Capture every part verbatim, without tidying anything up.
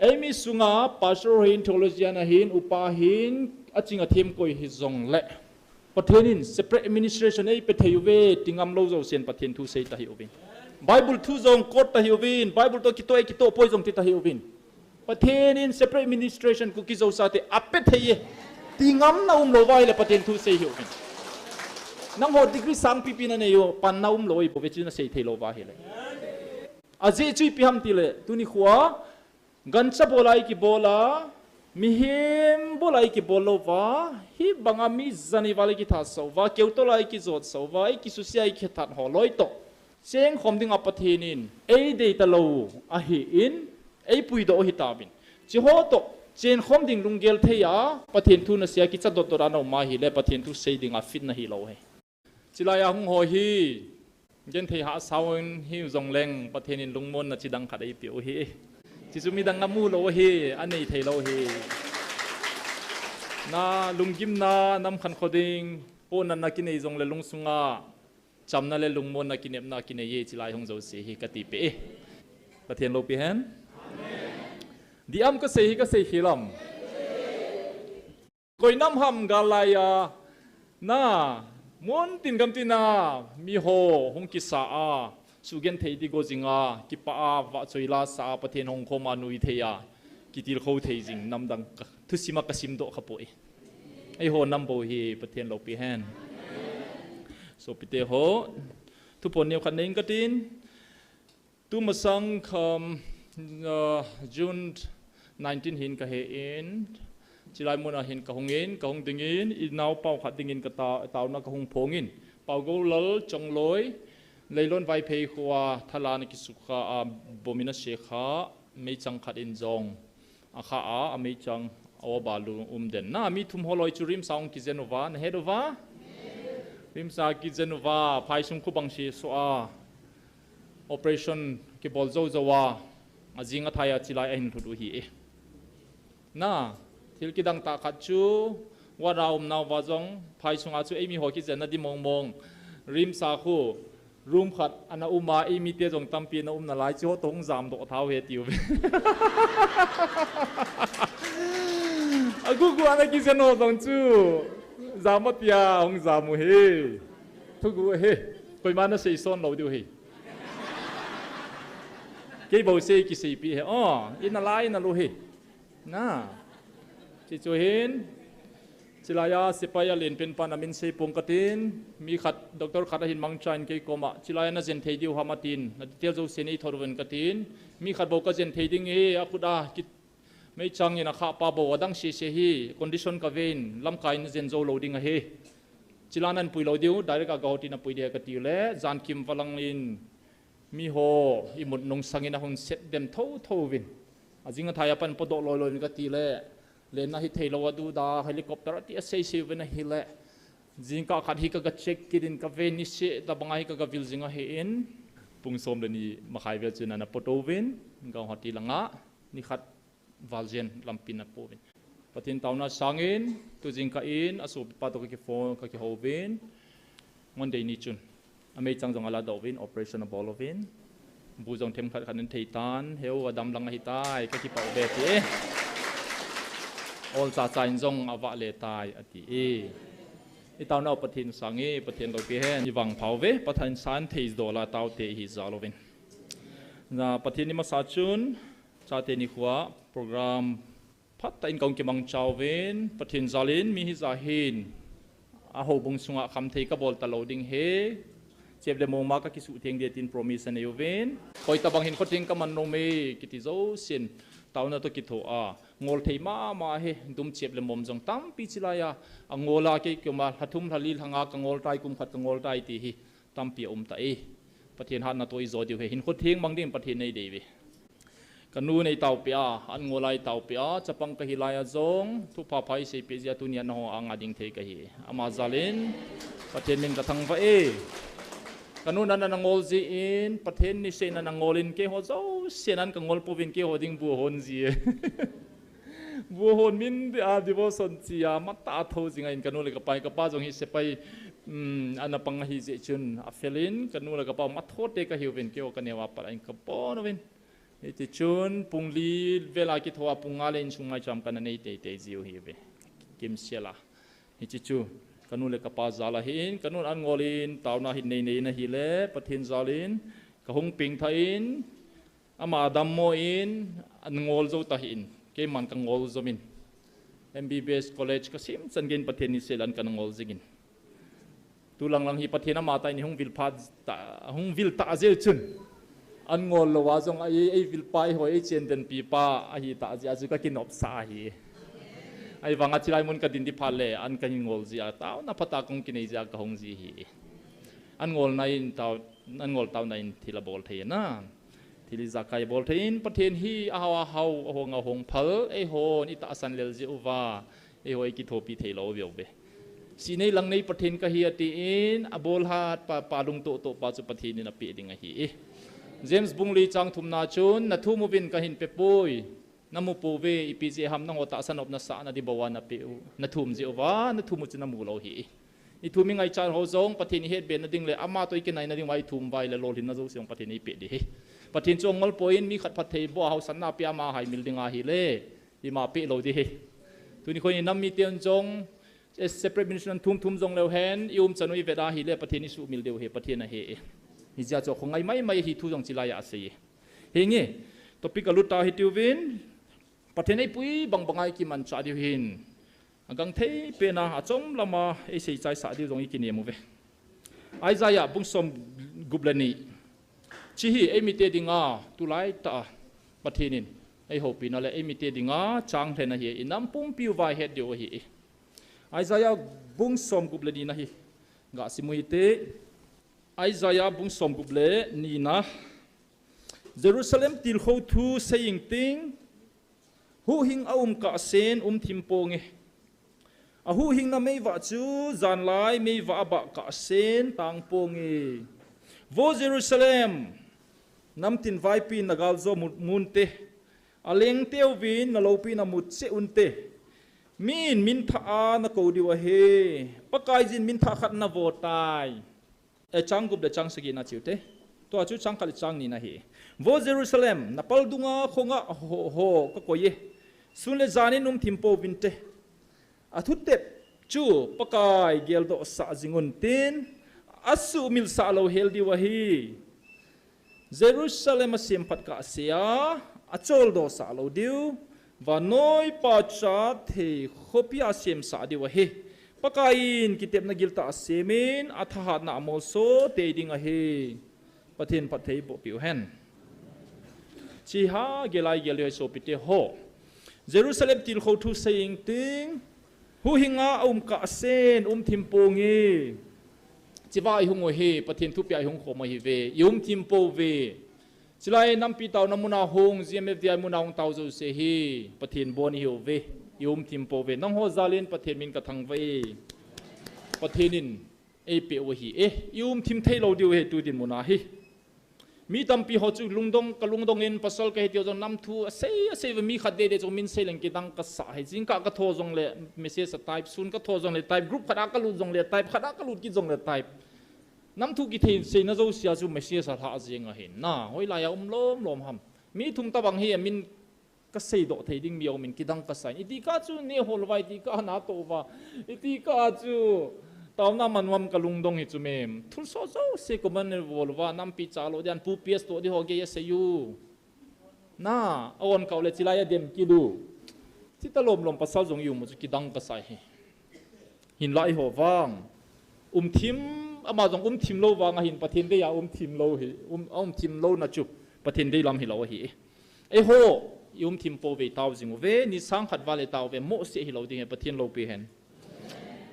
Eimi sunga pastor hin, theologian ahin, upa hin, aching athem koi hijongle, Pathen in separate administration eipe thei uve ti ngam lou jousen Pathen thu sei tahih uvin, Bible thu jong quote tahih uvin, Bible toh kitoh e, kitoh poi jong ti tahih uvin, Pathen in separate administration Kuki Zo chate ape thei e ti ngamna umlou uva ahile Pathen thu sei hih uvin. Nangho degree sangpipi nanei u, panna umlou ahibouve chu nasei theilou uva ahile. Ajeh chu ipi ham tile, tuni khoa gancha bola ikibol a, mihem bola ikibol lou uva, hibanga mi jani val ikithasah uva, keutol a ikijot sah uva, ikisusia ikithat ho loi toh chengkhom dinga Pathen in eidei talou ahin, eipuidoh u ahitauvin, hicheho toh chenkhom ding lunggel thei a Pathen thu nasei a kicha dotdot a naum ahile Pathen thu sei dinga fit nahilou ahi. Chulai a hung ho hi genthei hahsa in hiu jongleng Pathen in lungmonna chidang khat eipeh u ahi. Chuchu midang amu lou ahi, anei theilou ahi. Na lunggimna, nam khankho ding, pohnatna kinei jongle lungsunga chamna le lungmonna, kinepna kinei e, chulai hung jouse hi katipeh e. Pathen loupi hen. Diham kasei hi, kasei khel am? Koi nam ham gal lai a, na, muntin gamtin a miho hung kisa a, sugenthei ding go jing a, kipah a, vahchoi la sa a, Pathen hung khom a, nui thei a, kitilkhou thei jing namdang ka, thusim a kasimdoh khapoi. Eiho nam bou hi Pathen loupi hen. Sopite ho, thuphon neo khat nei inge katin, tumasang kham, ah, June nineteen hin kahe in, chulai mun a hin kahung in, kahung dingin, inaopau khat dingin kata-, taona kahung phong in, Paugolal Chongloi, Leilon Vaiphei khoa thala ana kisukha a, bomb in asehkha, meichang khat in jong akha a, ameichang a oba lu um den. Na, mi thum holoi chu RIMS a hung kijen uva, nahet uva? RIMS a kijen uva, phaisung khu bang seso a, operation kibol jou jou a, ajing athai a chulai ahin lhut u ahi e. Na, thil kidang tah khat chu, ward a umnauva jong, phaisunga chu eimiho kijenna di mong mong, RIMS a khu, room khat ana um a, eimite jong tampi ana um nalai, hicheho toh hung jamdoh tauve tiu ve. Agugu ana kijen ho jong chu, jam atia hung jam u ahi. Thugu ahi. Koima nasei son lou diu ahi. Kei bou sei kiseipeh ahi. O, inalai nalou ahi. Na. Chuchu hin, chulai a sepai a lenpen pan amin sei pong katin, mi khat, doctor khat ahin mangchan kei koma, chulai a najen thei diu ham atin, na detail jouse neithot uvin katin, mi khat bou kajen thei ding ahi, akhut a ki, meichang in akhah pa bou, adang sese hi, condition kaven, lamkai in najen jou lou ding ahi. Chulai a nanpui lou diu, direct a Guwahati napui ding ahi kati le, jankim valang in, miho imut nungsang in ahung set dem thotho uvin. Ajing athai a pan podoh loi loi in kati le, lenna hithei lou a duda, helicopter ati asei sei uvin ahile, jingkah khat hi kaga check kit in kave niseh tabang a hi kaga vil jing ahin, pung som le ni makhai vel chun ana podoh uvin, Guwahati langa, nikhat val jen lampi in apouvin. Pathen taona sangin, tu jingkah in, asopipa toh kakiphone, kakihouvin. Monday ni chun, ameichang jong aladoh uvin, operation abol uvin. Bu jong themkhat khat in thei tan, heu adam lang ahitai, kakipah uve ati e. Olcha cha in jong avah le tai ati e. Itaonau Pathen sang e, Pathen loupi hen, ivangpha uve, Pathen san theidoh la taote ihi jal uvin. Na Pathen ni masa chun, chate nikhoa program phatah in kahung kimangcha uvin, Pathen jal in mi hijat hin ahoubung sunga khamthei kabol talou ding ahi, chep le mong ma kakisuh theng ding tin promise anei uvin. Hoitabang hinkho theng kaman nom e kiti jousen, taona toh kithoa, ngol thei mama ahi, dum chep le mong jong tampi chulai a, angol a kei koma, lha thum lha li lha nga kangol tai, kum khat kangol tai ti hi, tampi aum tai. Pathen hatna toh ijo diu ahi, hinkho theng mang ding Pathen in eidei uve. Kanu in eitaopeh a, an ngol a eitaopeh a, chapang kahi lai a jong, thupha pha eiseipeh jeh a tunia nangho anga ding thei kahi. Ama jal in, Pathen min kathangvah e. Kanu in ana ngol jeh in, Pathen niseh in ana ngol in, keiho jousen an kangol pouvin keiho ding bu ahon ji e. Bu ahon min dia devotion chi a, matah a thou jing a in kanu le kapa in, kapa jong hi sepai, um, ana pang ahi jeh chun afel in, kanu le kapa mathote kahiuvin, keiho kaneo a pat a in kabon uvin. Hiti chun pung li vela kithoa pung nga le insung maicham kana nei teitei jiu hi ve. Kimsela. Hichi chu kanu le kapa jal ahin, kanun an ngol in, tauna hin nei nei na hile, Pathen jal in, kahung pengtha in, ama dammo in, an ngol jou ta hin, keiman kangol jomin. M B B S College kasim chan gei in Pathen nisel an kana ngol jingin. Tu lang lang hi Pathen ama tah in hung vil phat ta, hung vil ta jeh chun. An ngol lou a jong ei, ei vil pa, ei hoi, ei chen den pi pa, ahi ta jeh a chu kakinopsa ahi. Ahivanga chilai mun kadin di phat le, an kahin ngol jeh a, tauna phat a kahung kinei jeh a kahung ji hi. An ngol na in tao, an ngol tauna in thil abol thei na. Thil ijakai bol thei in, Pathen hi ahao ahao, ahong ahong phal, eihon itahsan lel jeh uva, eiho ikithopi thei lou veu ve. Si nei lang nei Pathen kahi atin, abol hat pa, pa lungtoh toh pa chu Pathen in apeh ding ahi. James bung li chang thumna chun, nathum uvin kahin pe poi, namu pouve, ipi jeh ham nangho tahsan nop nasah na di bou a napeh u, nathum jeh uva, nathum u chu namu lou hi. Ithum ingaichat ho jong, Pathen ihet be na ding le, ama toh ikinai na ding uva ithum uva ile lolhinna jouse jong Pathen in eipeh di hi. Pathen chu angol poi in, mi khat phatthei boh a haosanna apeh ama haimil ding ahile, ima peh lou di hi. Tuni khon in nam mite un jong, eh, separate ministry nan thum thum jong leu hen, i umchan u ivet ahile, Pathen isuhmil diu hi, Pathen ahe e. Hijeh a chu khongai mai mai hi thu jong chilai a asei e. Hinge, topic alut ta hitiuvin, Pathen eipui bang banga ikimanchah diu hin. Agangthei pena achom lama eisei chaisah diu jong ikinem uve. Isaiah bung som gup le ni. Chi hi eimite dinga tulai tah a Pathen in eihoupina le eimite dinga chang lhen ahi, inam pumpi uva ihet diu ahi. Isaiah bung som gup le nina hi gasim u hite. Isaiah bung som gup le nina. Jerusalem tilkhou thu sei ingting, huhhing aum kahsen umthim ponge. Ahuhhingna meivah chu janlai meivah abah kahsen tang ponge. Vo Jerusalem, namtin vaipi in nagaljo mu unte, alengteuvin naloupi namu cheh unte. Min minthah a nakou diu ahi, Pakaiyin minthah khat navotai. Eh, chang gup le chang sagi na chiu te. Tua chu chang khat le chang ni na hi. Vo Jerusalem, napal dunga khonga ho, ho kakoi e. Sun le janin umthim pouvinte. Athutep chu Pakai geldoh sah jing untin, asuhmil sah lou hel diu ahi. Jerusalem asemphat kahse a, acholdo sah lou diu, vannoi pacha thei khopi a asem sah diu ahi. Pakaiyin kitepna giltah asemin, athahatna amolso tei ding ahi. Pathen phatthei boh piu hen. Chi ha gelai gel diu ahi sopite ho. Jerusalem tilkhou thu sei ingting, huhhinga aum kahsen umthim ponge. Chiva ihung u hi, Pathen thupia ihung khom ahi ve, iumthim pouve. Chilai nampi taona muna hung, G M F D I muna hung tao jouse hi, Pathen bon ihiuve, iumthim pouve. Nangho jalin Pathen min kathangvah e. Pathen in eipeh u ahi e, iumthim thei lou diu ahi tu dinmuna hi. Mi tampi ho chu lungdong, kalungdong in pasal kahi tiu jong namthu asei, asei uva mi khat dede chu min sei leng kidang kasah hi. Jingkah katho jongle message a type, sun katho jongle type, group khat a kalut jongle type, khat a kalut kit jongle type. Namthu kithei seina jousea chu message alhah jeng ahin. Na, hoilai a um lom lom ham. Mi thum tabang hi amin kaseidoh thei ding mi aumin kidang kasah in. Itikah chu nehol uva, itikah natoh uva. Itikah chu taona man uvam kalungdong hi chu mem. Thulsoh jouse comment nabol uva, nampi chalo dian, Pu P S toh di ho gei asei u. Na, a-on kah u le chilai a dem kit u. Chita lom lom pasal jong ium u chu kidang kasah hi. Hinlah eiho vang umthim, ama jong umthim lou vang ahin, Pathen dei a umthim lou hi, um, aumthim louna chu Pathen dei lam hilou ahi. Eiho, iumthim pouve, tao jing uve, ni sang khat val le tao uve, mohseh hilou ding ahi, Pathen loupi hen.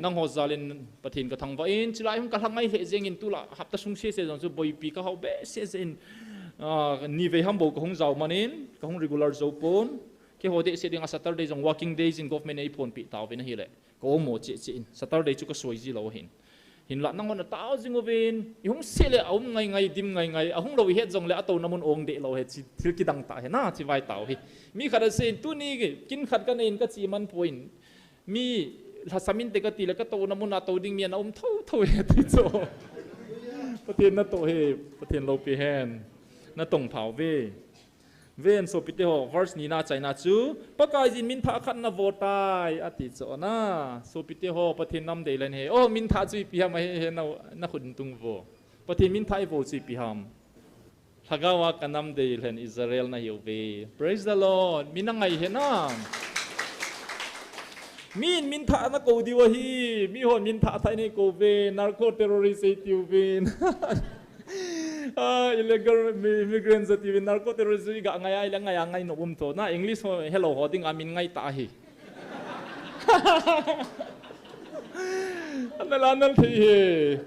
Nangho jalin Pathen kathangvah in, chilai hung kalha ngai lheh jengin, tulai hapta sung sese jong chu boipi kahao behseh jeh in, ah, nivei ham bou kahung jao manin, kahung regular jou pon. Keiho dehset dinga Saturday jong working days in government in eiphonpeh tauvin ahile, ka-omo cheh cheh in, Saturday chu kasoi ji lou ahin. Hinlah nanghon natao jing uvin, ihung seh le aum ngai ngai, dim ngai ngai, ahung lou ihet jongle atouna mun ong deh lou ahi, chi, thil kidang tah ahi na, chi vai tao hi. Mi khat asei in, tuni kin khat kanei in kache man poi. Mi lhasam inte kati le katouna mun a tou ding mi ana um tho tho e ti chu. Pathen natoh e, Pathen loupi hen. Natong phauve. Ven sopite ho, verse ni na achaina chu, Pakaiyin minthah khat navoh tai, ati chu na. Sopite ho, Pathen nam deilen he. O, minthah chu ipi ham ahi he, na, na khut tung vo. Pathen minthah ivoh chu ipi ham. Lhagao a kanam deilen Israel nahiuve. Praise the Lord. Mi nangai he na. Min, minthah nakou diu ahi. Mihon minthah thah in eikou ve. Narco terrorist eitiuvin. Ah, illegal mi-, immigrants atiuvin. Narco terrorist iga ngai a, ila ngai a ngai nom um tho. Na English ho, hello ho dinga min ngai tah ahi. Ana la nan thei he.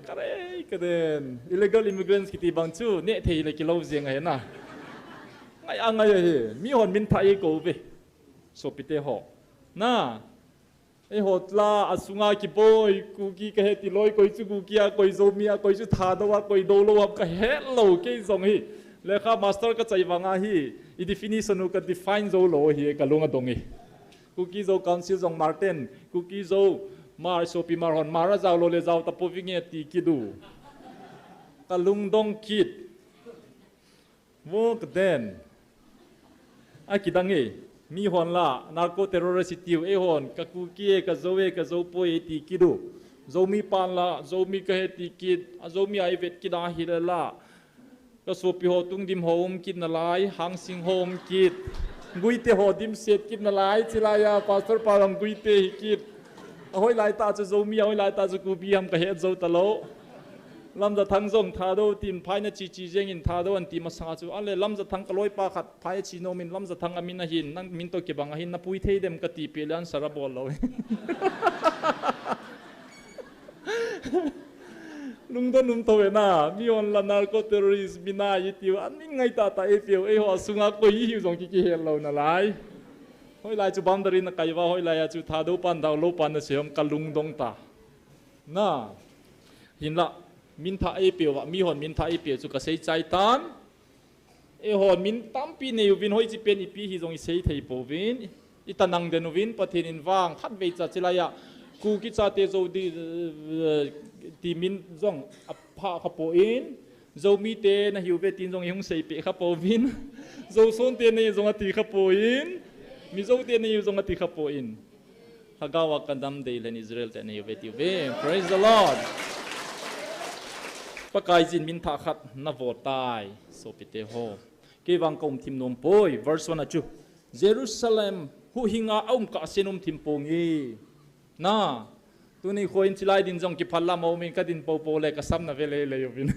Kare, kaden. Illegal immigrants kiti bang chu, neh thei le kilou jeng ahi na. Ngai a ngai ahi. Mihon minthah eikou ve. Sopite ho. Na. Eiho la, asunga kiboi, Kuki kahe ti loi, koi chu Kuki a, koi Zomi a, koi chu Thadou a, koi Dolou a, kahe lou, kei jong hi. Lekha master kachai vang ahi, i definition u kadefine jou lou hi, kalung adong hi. Kuki Zo Council jong Hmar ten, Kuki Zo, Hmar sopi Hmar hon, Hmar a jao lou le jao tapouving e ti kit u. Kalung dong kit. Vo kaden. Akidang e. Mihon la, narco terrorist itiu, eihon, ka Kuki e, ka Zo e, ka Zo poi e ti kit u. Zomi pan la, Zomi kahe ti kit, a Zomi a ivet kit a hile la. Ka sopi ho tungdim ho um kit nalai, Hangsing ho um kit. Guite ho dimset kit nalai, chilai a, pastor pa jong Guite hi kit. Ahoilai tah chu Zomi, ahoilai tah chu Kuki ham kahet jou talou. Lamjathang jong Thadou tin phai nachi chi jeng in Thadou anti masanga chu. Ale Lamjathang kaloipa khat phai achi nom in Lamjathang amin ahin, nang min toh kibang ahin, napui thei dem kati peh le answer abol lou. Lungdon um tho e na, mihon la narco terrorist mi na itiu, amin ngai tah tah eipeu, eiho asunga koi ihiu jong ki, kihet lou nalai. Hoilai chu boundary nakai uva, hoilai a chu Thadou pan, Dolou pan nasei ham kalung dong ta. Na, hinla, minthah eipeu va, mihon minthah eipeu chu kasei chai tan. Eihon min tampi nei uvin hoiche pen ipi hi jong isei thei pouvin. Itanang den uvin, Pathen in vang, khatvei cha chilai a. Kuki chate Zo di, eh, ti min jong apha kha poi. Zomi te nahiuve tin jong ihung seipeh kha pouvin. Zosonte nahi jong ati kha poi. Mizote nahiu jong ati kha poi. Lhagao a kanam deilen Israel te nahiuve tiuve. Praise the Lord. Pakaiyin minthah khat navoh tai, sopite ho. Kei vang kaum thim nom poi. Verse one a chu. Jerusalem huhhing a aum kahsen um thim ponge. Na, tuni khoin chilai din jong kiphal lam a um in kadin popo le kasam nave lele uvin.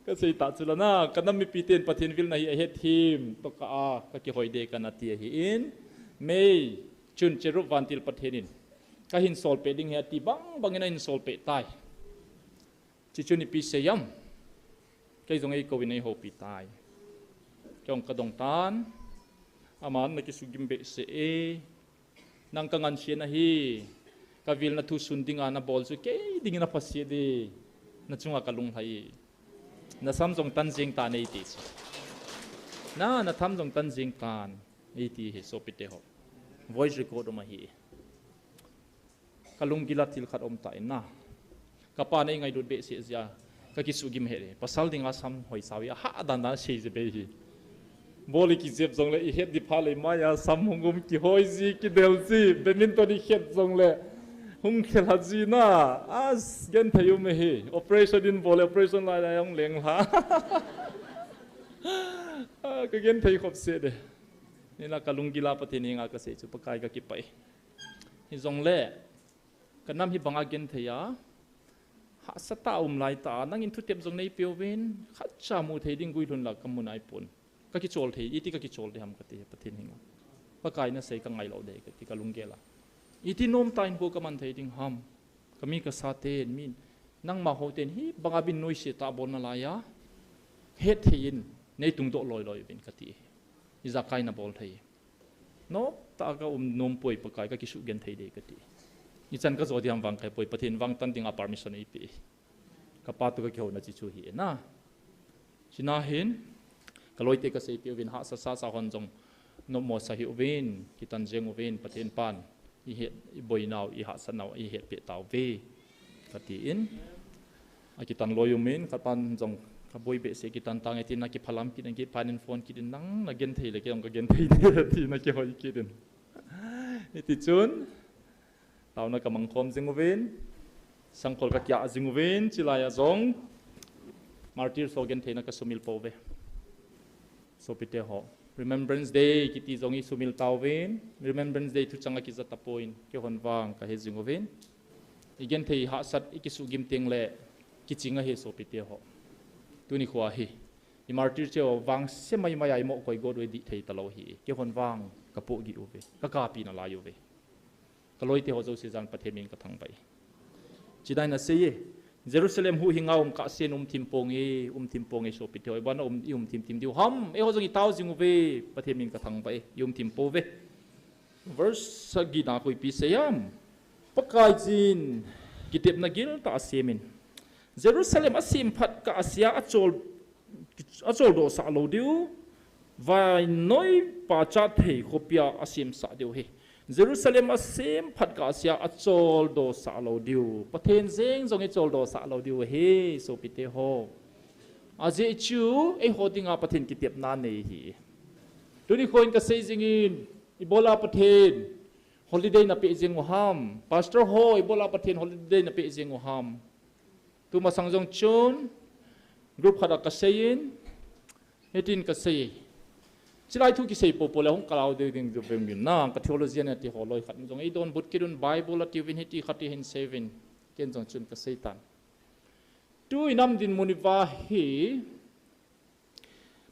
Kasei tah chu la na, kanam mipi ten Pathen vilna hi ahet thim, toh kah a, kakihoi ding kana ti ahin. May, June, Cherub Vantil Pathen in kahin solpeh ding ahi ati bang bang in ahin solpeh tai. Chuche chun ipi sei ham. Kei jong eikou in eihoupi tai. Kei jong kadong tan. Aman nakisugim behseh e. Nang kangansena hi. Kavilna thu sun dinga nabol chu kei dingin aphaset e. Nachunga kalunglhai e. Nasam jong tan jeng tan eiti chu. Na, natham jong tan jeng tan eiti hi sopite ho. Voice record um ahi. Kalunggil a thil khat um tan na. Kapa nei ngailut behseh jeh a. Kakisugim het e. Pasal dinga sam hoi sao hi. Aha dan dan sei jeh bei hi. Bol le kijep jongle ihet ding pha le maiya sam hung um kihoi ji kidel ji. Badminton ihet jongle. Hung khel ha ji na. As genthei um e hi. Operation in bol le operation lai lai hung leng lha. Ah, kagenthei khop seh de. Nila kalunggil a Pathen henga kasei chu Pakai kakipah e. Hijongle, kanam hi banga genthei a, hahsa tah a um lai tah a, nangin thutep jong neipeuvin, khatcha mu thei ding guilhun la kamu naipon. Kakichol thei, iti kakichol thei ham kati, Pathen henga. Pakai nasei kangailou de kati kalunggel a. Iti nomtah in kho kaman thei ding ham. Kami kasaten, mi, nangma hoten, hi banga bin noise tah a bol nalai a. Hetthei in, neitungdoh loiloi uvin kati. Ijakai nabol thei. Nomtah a kaum nom poi Pakai kakisugenthei de kati. Ichan kajo ding ham vang kahe poi Pathen vang tan dinga permission eipeh. Kapa toh kakihouna chu chu hi na. Chuna hin, kaloite kaseipeh uvin hahsa sasa hon jong nopmo sa hih uvin, kitan jeng uvin, Pathen pan, ihet, iboinau, ihahsatnau, ihetpeh tauve. Katin, akitan loi umin, khat pan jong Boi behseh kitan tange tin na kiphalam kit in, kiphan in phone kit in, nang na genthei le kei jong ka genthei ding tin na kihoi kit in. Hiti chun, taona ka mangkhom jing uvin, sangkhol ka kia jing uvin, chilai a jong, martyr ho gentheina ka sumil pouve. Sopite ho, Remembrance Day kiti jong i sumil tauvin, Remembrance Day thuchang a kija tapon, keihon vang ka he jing uvin. I genthei hahsat, i kisuhgim teng le, kiching ahi sopite ho. Tuni khoa hi, i martyr cheh vangse maimai a i mohkoi got u i dih thei talou hi, keihon vang ka pohgih uve, ka kapi nalai uve. Ka loite ho jouse jal Pathen min ka thangvah e. Chidai na sei e, Jerusalem huhhing a um kahsen um thim ponge, um thim ponge sopite ho, i ban a um, i um thim thim diu ham, eiho jong i tao jing uve, Pathen min ka thangvah e, i um thim pouve. Verse sagi na khu ipi sei ham. Pakai chun kitepna giltah a semin, Jerusalem asem phat kah a sea achol, acholdoh sah lou diu, vannoi pachat thei khopi a asemsah diu ahi. Jerusalem asem phat kah a sea acholdoh sah lou diu. Pathen jeng jong i choldoh sah lou diu ahi, sopite ho. Ajeh chu, eiho dinga Pathen kitepna nei ahi. Tuni khoin ka sei jingin, ibola Pathen holiday na peh jing u ham. Pastor ho, ibola Pathen holiday na peh jing u ham. Tumasang jong chun, group khat a ka seiyin, hitin ka sei. Chilai thu kisei popo le hung kalau ding ding ding vem gin na, ka theologian ati ho loi khat jong, ei donbut kit un Bible ati uvin hiti khat hi hin sei uvin, ken jong chun ka sei tan. Tu i nam dinmun i va hi,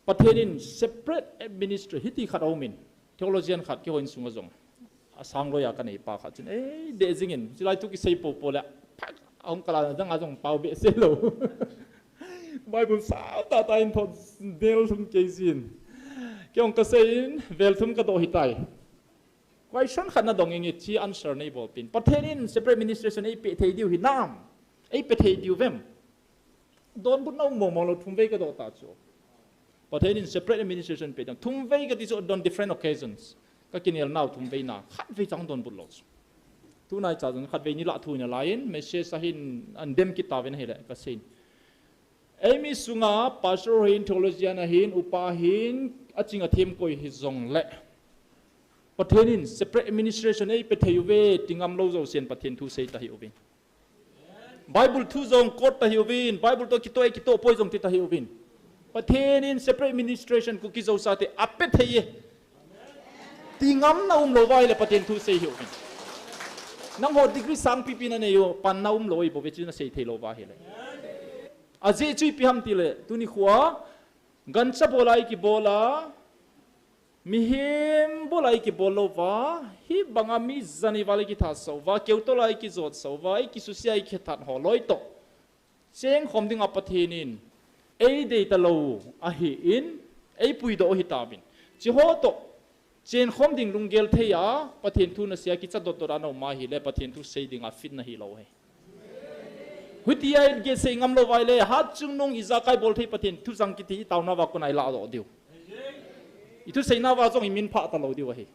Pathen in separate administration hiti khat a um in, theologian khat keiho insung a jong, asang loi a ka nei pa khat chun, ei, deh jingin, chilai thu kisei popo le, phak, ahung kala na dang a jong pao behseh lou. Bible sao tah tah in thot del thum kei jin. Kei jong ka sei in, vel thum ka doh hitai. Question khat na dong inge, chi answer nei bol pin. Pathen in separate administration ei pe thei diu hi nam. Ei pe thei diu vem. Donbutna um mong mong lou, thum vei ka doh ta chu. Pathen in separate administration pe ding. Thum vei ka ti chu on different occasions. Ka kinel nau thum vei na. Khat vei chang donbut lou chu. Tunai cha jong khat vei ni lah thu in a lai in, message a hin an dem kit ta ven hile, ka sei in. Ei mi sunga, pastor hin, theologian ahin, upa hin, aching athem koi hi jong le. Pathen in separate administration ei pe thei uve, ti ngam lou jousen Pathen thu sei ta hi uvin. Bible thu jong quote ta hi uvin, Bible to kitoh e kitoh poi jong ti ta hi uvin. Pathen in separate administration Kuki Zo chate a pe thei e. Ti ngamna um lou va hile Pathen thu sei hi uvin. Nangho degree sang pipi na nei u, panna um lou i bou ve chu na sei thei lou va hile. Ajeh chu ipi ham ti le, tuni khoa, gancha bol a i kibol a, mihem bol a i kibol lou va, hi banga mi jani val i kitha sah uva, keutol a i kijot sah uva, i kisusia i kithat ho loi toh. Cheng khom dinga Pathen in, ei dei ta lou ahi in, ei puidoh u hi ta uvin. Chi ho toh, chen khom ding lunggel thei a, Pathen thu na sei a kicha dot dot a na um a hile, Pathen thu sei dinga fit na hi lou hi. Hutia i gel sei ngam lou va hile, hat chungnung i jakai bol thei Pathen thu jang kiti i tauna va kon a i lah doh diu. I thu seina va jong i min phah ta lou diu ahi.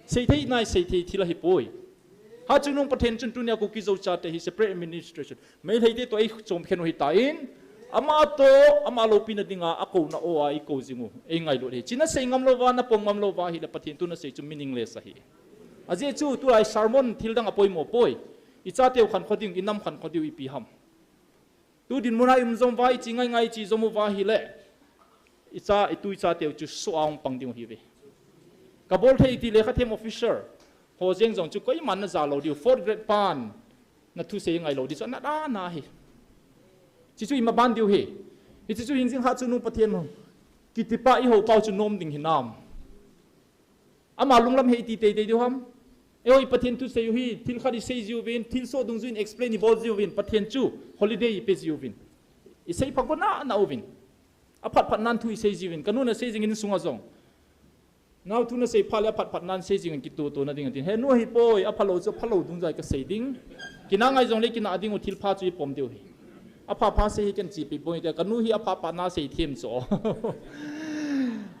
Sei thei nai sei thei thil ahi poi. Hat chungnung Pathen chun tunia Kuki Zo chate hi separate administration. Meitei te toh ei chom khen u hi ta in. Ama toh, ama loupina dinga, a kouna o a i kou jing u. Ei ngailut hi. Chi na sei ngam lou va, na pom ngam lou va hile Pathen thu na sei chu meaningless ahi. Ajeh chu tulai sermon thil dang a poimo poi. I chateu khankho ding, i nam khankho diu ipi ham. Tu dinmun a i um jom uva, i chi ngai ngai i chi jom uva hile. I cha, i tu i chateu chu soh a hung pang ding u hi ve. Ka bol thei ti lekha them officer. Ho jeng jong chu koiman na ja lou diu, fourth grade pan. Na thu sei ngai lou diu chu, na da na hi. Chi chu i ma ban diu hi. Hi chi chu hing jing hat chungnung Pathen mo. Kiti pa i ho pau chu nom ding hi nam. Ama lunglam hei ti tei tei diu ham. Eiho i Pathen thu sei u hi, thil khat i sei jiu vin, thil soh dungjuiin explain i bol jiu vin, Pathen chu holiday i pe jiu vin. I sei pha go na na u vin. A phat phat nan thu i sei jiu vin, ka nu na sei jing in sunga jong. Nau thu na sei pha le a phat phat nan sei jing in kito to na ding a tin. He nu hi poi, a pha lou chu, pha lou dungjui ka sei ding. Kina ngai jong le kina ding u thil pha chu i pom diu hi. A pha pha sei hi ken chi pi poi te, ka nu hi a pha pha na sei them chu.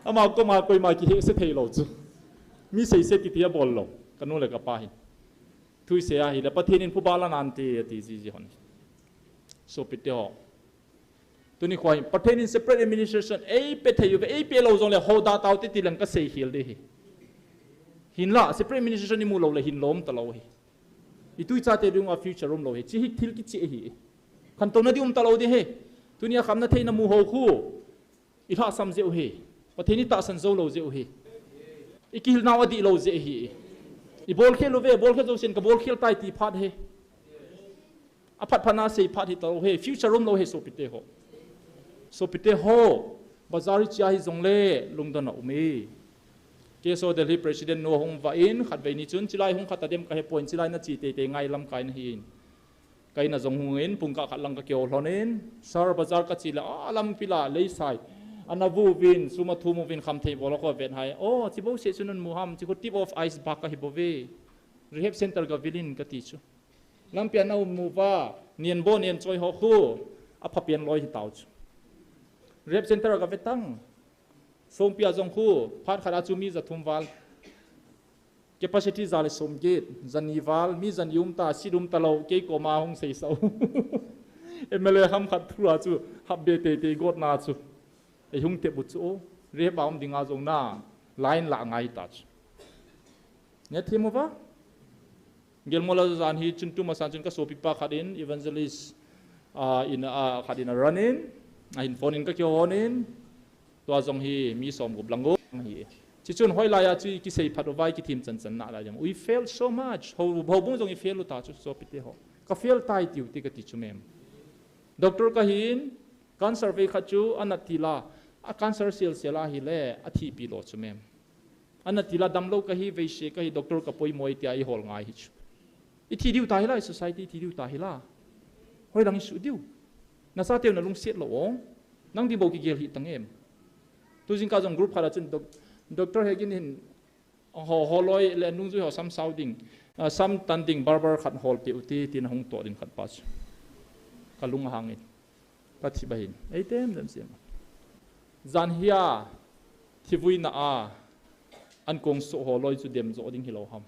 Ama koma koima kihehse thei lou chu. Mi sei se kiti a bol lou. Ka nu le ka pa hi. Thu i sei a hile, Pathen in phuba la nan ti, a ti ji ji hon. Sopite ho. Tuni khoa hin, Pathen in separate administration, ei pe thei uve, ei pe lou jongle, hoda taute ti leng kasei khel ding ahi. Hinla, separate administration imu lou le, hin lom talou ahi. Itui chate dinga future um lou ahi. Chi hi thil kicheh ahi. Khantouna ding um talou ding ahi. Tunia khamna theina mu ho khu. Ilhahsam jeh u ahi. Pathen itahsan jou lou jeh u ahi. Ikihilnau adih lou jeh ahi. Ibolkhel uve, bolkhel jousen kabolkhel tai ti phat ahi. Aphat phat na sei phat hi talou ahi. Future um lou ahi sopite ho. Sopite ho. Bazar ichia hijongle lungdon a um e. K S O Delhi President nu hung vah in, khatvei ni chun, chilai hung khat a dem kahe poi, chilai nache teitei ngai lamkai nahi in. Ka in a jong hung in, pungkah khat lang kakihou lhon in, Sir, bazar kache le, a lampi la, leisai. Ana vu uvin, sum athum uvin, khamthei bol a kavet hai. O, chi bouseh chu namu ham, chi khu tip of ice bag kahi bouve. Rehab center gavil in kati chu. Lampi a naum uva, nian bo nian choi ho khu, aphapen loi hitau chu. Rehab center a gave tang. Songpi a jong khu, phat khat a chu mi ja thum val. Capacity ja le somget, jani val, mi jani um ta, seat um talou, kei koma hung seisah u. M L A ham khat thu a chu, hapbe teitei gotna chu. Ei hung tep u chu, rehab a um dinga jong na, line la ngai ta chu. Nge thim uva? Gelmol a jan hi chun tuma san chun kasopipa khat in, evangelist, a, in, a, khat in a run in, ahin phone in kakihou in, tua jong hi mi somgup lang go hi. Chi chun hoilai a chu kisei phat uva kithim chanchan na lai jong. We failed so much. Ho, houbung jong i fail u ta chu sopite ho. Ka fail tai tiu ti kati chu mem. Doctor kahin, cancer vei khat chu anat til a, a cancer sel sel a hile, athipi lo chu mem. Anat til a damlou kahi, veise kahi, doctor kapoimo e tia ihol ngai hi chu. Ithi diu ta hila, i society ithi diu ta hila. Hoilang isuh diu. Nachateu nalungset lou o. Nang ding bou kigel hih tang em. Tu jingkah jong group khat a chun doc-, Doctor Hegin hin ho, holoi le nungjui ho sam sao ding, a, sam tan ding barber khat holpeh u ti, tin ahung toh ding khat pa chu. Kalung ahang in. Kathi ba hin. Ei tem dem sem. Jan hia, thivuina a, ankong soh holoi chu dem jo ding hilou ham.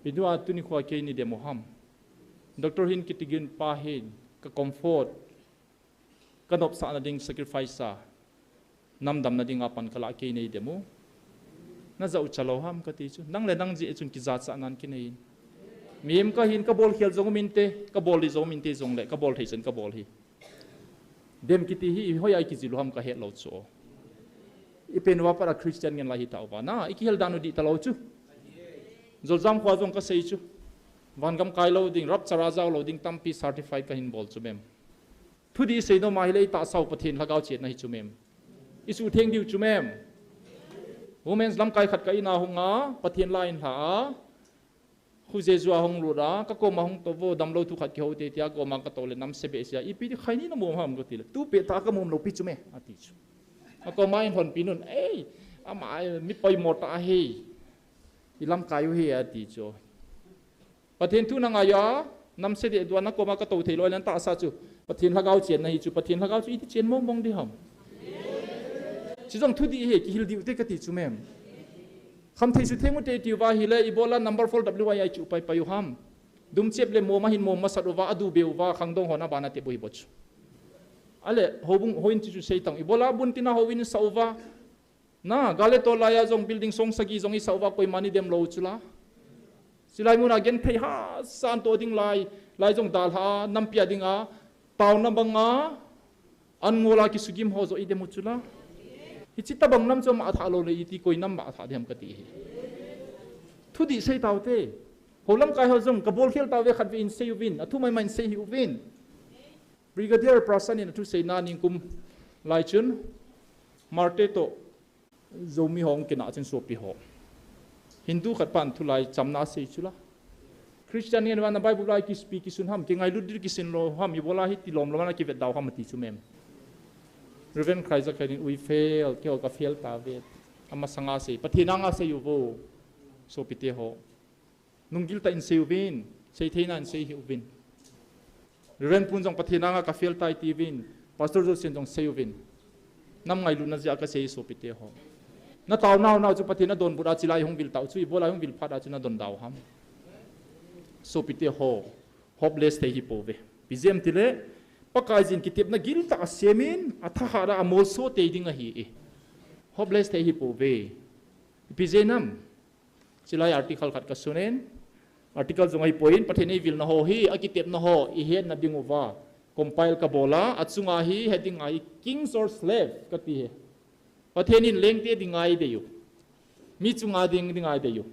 Ipi dinga tuni khoa keini dem u ham. Doctor hin kitigin pa hin, ka comfort, kanopsahna ding sacrifice a, nam damna dinga pan kalah keini dem u. Najah u chalou ham kati chu. Nang le nang jeh chun kijachat nan kinei in. Mihem kahin kabolkhel jong um inte, kabol ding jong um inte jongle, kabol thei chan kabol hi. Dem kiti hi, hoiya ikijil u ham kahet lou chu. Ipen uva pat a Christian ngen lai hita uva. Na, ikihel dan u dih talou chu. Joljam khoa jong kasei chu. Vangam kai lou ding, rapture a jao lou ding, tampi certified kahin bol chu mem. Thudih isei nom ahile itahsa u Pathen lhagao chenna hi chu mem. Isuhtheng diu chu mem. Women's lamkai khat ka in a hung a, Pathen la in lha a. Khu Jesu a hung lut a, kakoma hung tou vo, damlou thu khat kihou te tia, koma katou le namse behseh a, ipi ti khai ni namu ham kati le, tu pet a kamu lou pi chu me, ati chu. Akoma in lhonpi nun, ei, ama, mi poimo tah ahi. Ilamkai u hi ati chu. Pathen thu nangai a, namse deh dua nakoma katou thei lou le natahsa chu. Pathen lhagao chenna hi chu, Pathen lhagao chu iti chen mong mong ding ham. Chujong thudih hi, kihil diu te kati chu mem. Khamthei suhtheng u te tiu va hile, ibola number four W I I chu pai pai u ham. Dumchep le mom ahin mom masat uva, adu be uva, khangdong hon abana te bu hi boch. Ale, houbung, hoin chu chu seitang. Ibola bun tina hoin sa uva. Na, gal le tol laiya jong building song sagi jong isah uva koiman idem lou chula. Chilai muna genthei hasan to ding lai, lai jong dalha, nampi a dinga, taona banga, an ngola kisugim ho jo idem u chula. Hichi tabang nam chu ama tha lou le iti koi nam ma tha dem kati hi. Thudih sei taute. Ho lamkai ho jong kabol khel tauve khatvei in sei uvin, athu mai mai in sei hih uvin. Brigadier Prasan in athu seina ningkum lai chun, Marte to, Zomi hong kina chun sopi ho. Hindu khat pan thulai chamna sei chula. Christian ngen vana Bible lai kispi kisun ham, kingailut dir kisin lou ham, ibola hiti lom lom ana kivet dau ham ati chu mem. Reverend Christ a khenin we fail, keiho ka fail tave. Amasanga sei, Pathen anga sei uvo. Sopite ho. Nunggil tah in sei uvin, sei theina in sei hih uvin. Reverend Pun jong Pathen anga ka fail tai ti uvin, Pastor Josen jong sei uvin. Nam ngailutna jeh a kasei sopite ho. Na taonau nau chu Pathen adonbut a chilai hung vil tau chu, ibola hung vil phat a chu nadon dau ham. Sopite ho, hopeless thei hi pouve. Ipi jeh em tile, Pakaiyin kitepna giltah a semin, athahat a amolso tei ding ahi e. Hopeless thei hi pouve. Ipi jeh ham? Chulai article khat kasun in. Article jong ahipoi in, Pathen eivilna ho hi, akitepna ho, ihetna diuva compile kabol a, achunga hi, heading a hi, Kings or Slave, kati hi. Pathen in lengte dinga eidei u. Mi chunga ding dinga eidei u.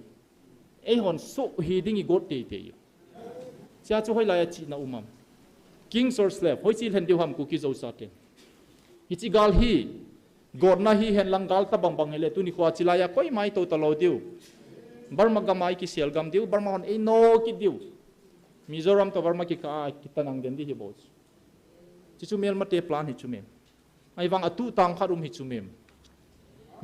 Eihon soh hi ding igot teitei u. Hichea chu hoilai a chihna um am? Kings or slave, hoiche lhen diu ham Kuki Zo chaten? Hiche gal hi, gotna hihen lang gal tabang bang hile, tuni khoa chulai a koima eitou talou diu. Burma gam a ikisel gam diu, Burma hon eino kit diu. Mizoram toh Burma kikah a kitanang den ding hi bou chu. Chuchu melmate plan hi chu mem. Ahivang a tuhtang khat um hi chu mem.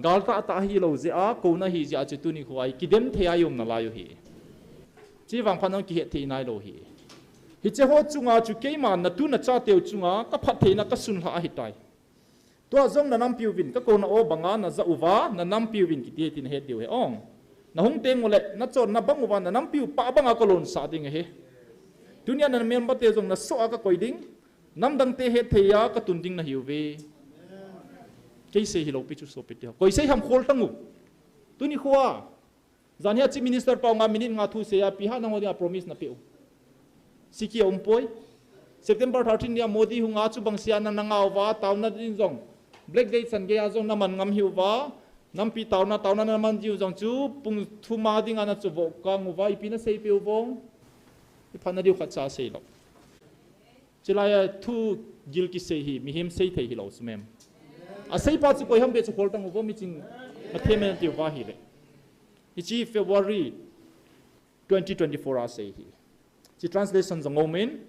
Gal tahtah hilou jeh a, kouna hi jeh a chu tuni khoa hi kidem thei a ium nalai u hi. Chuvang phat nang kihet thei nailou hi. Hiche ho chunga chu keima natu nachateu chunga kaphattheina kasunlha ahitai. Tua jong nanampiuvin kakouna o banga najah uva, nanampiuvin kiti hi tin het diu hi ong. Nahung teng uleh, nachonna bang uva, nanampiu pah banga kalonsah ding ahi. Tunia namelmate jong nasoh a kakoi ding, namdangte hetthei a katun ding nahiuve. Kei sei hilou pi chu sopite ho. Koi sei ham khol tang u. Tuni khoa. Janhi a Chief Minister pao nga minute nga thu sei a pi ha nangho dinga promise napeh u. Siki a umpoi. September thirteen dia Modi hunga chu bang sia nang nangauva taona din jong. Black Day chan geiya jong naman ngam hiuva. Nampi taona, taona naman diu jong chu pung thum a dinga nachuvo kang uva ipi naseipeh u vong. Iphatna diu khatcha seilou. Chulai a thu gil kisei hi, mihem sei thei hilou chu mem. Aseipa chu koi ham be chu khol tang u vo mi ching. Athem en tiu va hile. Hiche February twenty twenty-four a sei hi. Hiche translation jong um in,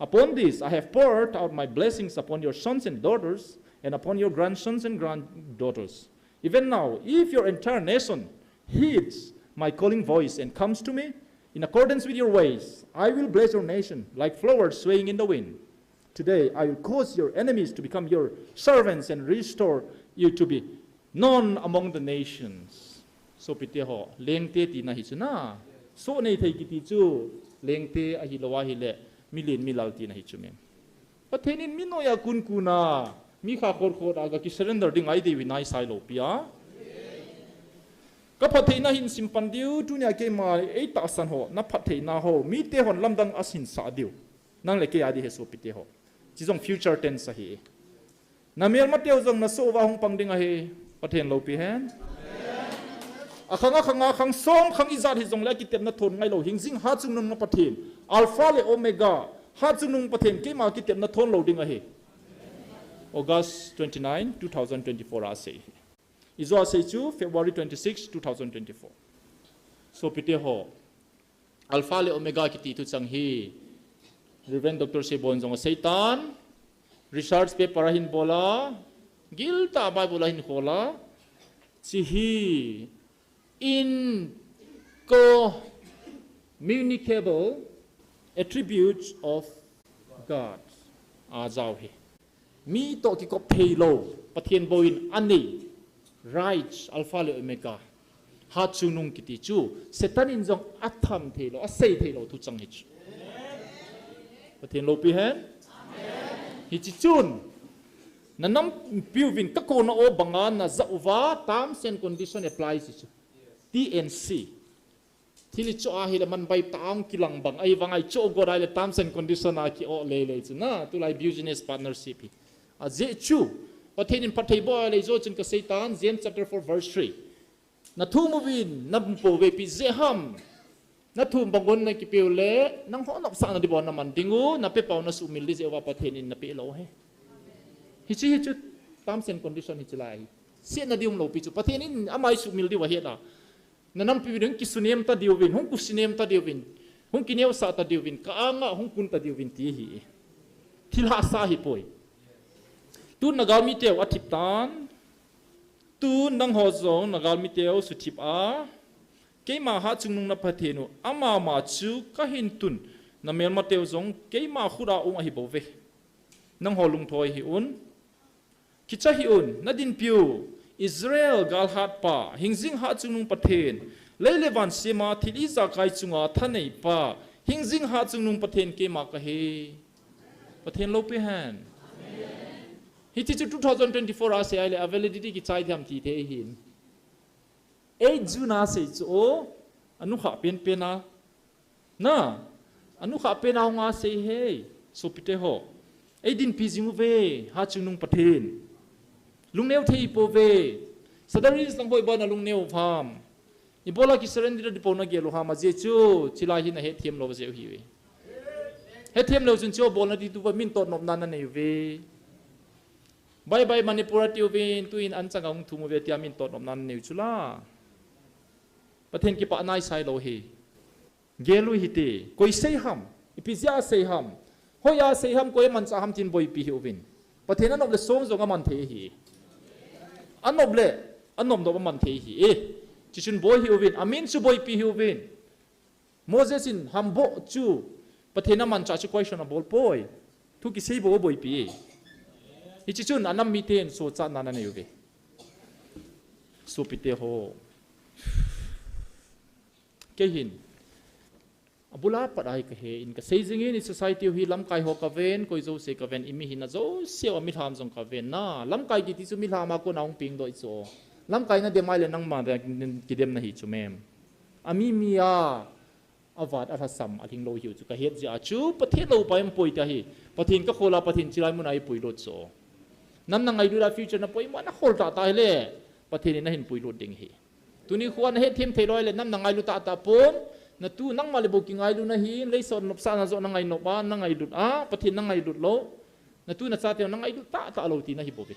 Upon this I have poured out my blessings upon your sons and daughters, and upon your grandsons and granddaughters. Even now, if your entire nation heeds my calling voice and comes to me, in accordance with your ways, I will bless your nation like flowers swaying in the wind. Today, I will cause your enemies to become your servants and restore you to be known among the nations. Sopite ho, lengte tina hi chu na. Soh nei thei kiti chu, lengte ahilou ahile, milen milal tina hi chu mem. Pathen in mi noiya kunkun a, mi kha khot khot a ga kisurrender ding eidei u hi naisai lou pi a. Kaphattheina hin simpan diu, tunia keima eitahsan ho, naphattheina ho, mite hon lamdang ahinsah diu. Nang le kei a ding ahi sopite ho. Hiche jong future tense ahi. Namelmateu jong nasoh uva hung pang ding ahi, Pathen loupi hen. Akhang akhang a khang som khang ijat hijongle akitepna thon ngailou, hingjing hatchungnung Pathen, Alpha le Omega, hatchungnung Pathen, keima kitepna thon lou ding ahi. August twenty-nine, two thousand twenty-four a sei. Ijou a sei chu February twenty-six, two thousand twenty-four. Sopite ho. Alpha le Omega kiti thuchang hi Reverend Doctor Seibon jong aseitan, research paper ahin bol a, giltah a Bible ahin khol a, hiche hi incommunicable attributes of God ajao hi. Mi toh kikop theilou, Pathen bou in anei, right, Alpha le Omega. Hatchungnung kiti chu, Satan in jong atham theilou, asei theilou thuchang hi chu. Pathen loupi hen. Hiche chun, nanampiuvin kakouna o banga najah uva, terms and condition applies chu. T and C. Thil ichoh ahile manbai tah a hung kilang bang, ahivang a ichoh got ahile terms and condition a ki-oh lele chu na, tulai business partnership hi. Ajeh chu, Pathen in phatthei boh ahile ijou chun kaseitan, James chapter four verse three. Nathum uvin, naum pouve ipi jeh ham. Nathum bang un nakipeh u le, nangho nopsahna ding bou naman ding u, napeh pau nasuhmil ding jeh uva Pathen in napeh lou ahi. Hiche hi chu, terms and condition hiche lai ahi. Setna ding umlou pi chu, Pathen in ama isuhmil diu ahet a. Nanampiuvin hung kisunem ta diuvin, hung kisunem ta diuvin, hung kineosah ta diuvin, ka anga hung kun ta diuvin ti ahi. Thil hahsa ahipoi. Tun nagalmiteu athip tan. Tun nangho jong nagalmiteu suthip a. Keima hatchungnung na Pathen u, amama chu kahin tun, namelmateu jong keima khut a um ahi bouve. Nangho lungthoi hih un. Kicha hih un, nadinpiu, Israel galhatpa, hingjing hatchungnung Pathen, lei le van sema thil ijakai chunga thaneipa, hingjing hatchungnung Pathen keima kahi. Pathen loupi hen. Hiche chu two thousand twenty-four a sei ahile, a validity kichai diam ti thei hin. Eight June a sei chu o, anukha penpen a. Na, anukha pen a hung a sei hi, sopite ho. Eidinpi jing uve, Hatchungnung Pathen. Lungneo thei pouve. Sadaris lang boi bana lungneo ham. Ibola kisurrender ding pou nagel u ham ajeh chu, chulai hi nahethem lou jeh u hiuve. Hethem leu chun chu bolna ding tuva min totnopna nanei uve. Bye bye Manipur atiuvin, tuin anchang a hung thum uve tia min totnopna nanei u chula. Pathen kipah naisai lou hi. Gel u hite, koi sei ham, ipi jeh a sei ham, hoiya sei ham, koi amanchah ham tin boipi hih uvin. Pathen anop le song jong aman thei ahi. Anop le, anop nop aman thei ahi. Eh, chuchun boi hih uvin, amin chu boipi hih uvin. Moses in hamboh chu, Pathen amanchah chu question abol poi. Thu kisei bou aboipi. Hiche chun anam miten sochatna nanei uve. Sopite ho. Kei hin. Abula pat a hi kahe in kasei jingin i society u hi lamkai ho kaven, koi jouse kaven, i mihina jouse u a milham jong kaven na. Lamkai kiti chu milham a kona hung pengdoh chu. Lamkai nadem ahile nangma kidemna hi chu mem. Ami mi a, avat alhasam, alhinglou hiu chu kahet jeh a chu, Pathen loupa i um poi tia hi. Pathen kakhol a, Pathen chulai mun a i puilut chu. Nam nangailut a future na poimo nahol tahtah hile, Pathen in nahin puilut ding ahi. Tuni kho nahethem thei lou hile, nam nangailut tahtah pon, natu nangma le bou kingailu nahin, leiset nopsahna joh nangainop a, nangailut a, Pathen nangailut lou. Natu nachate nangailut tahtah lou tina ahi bouve.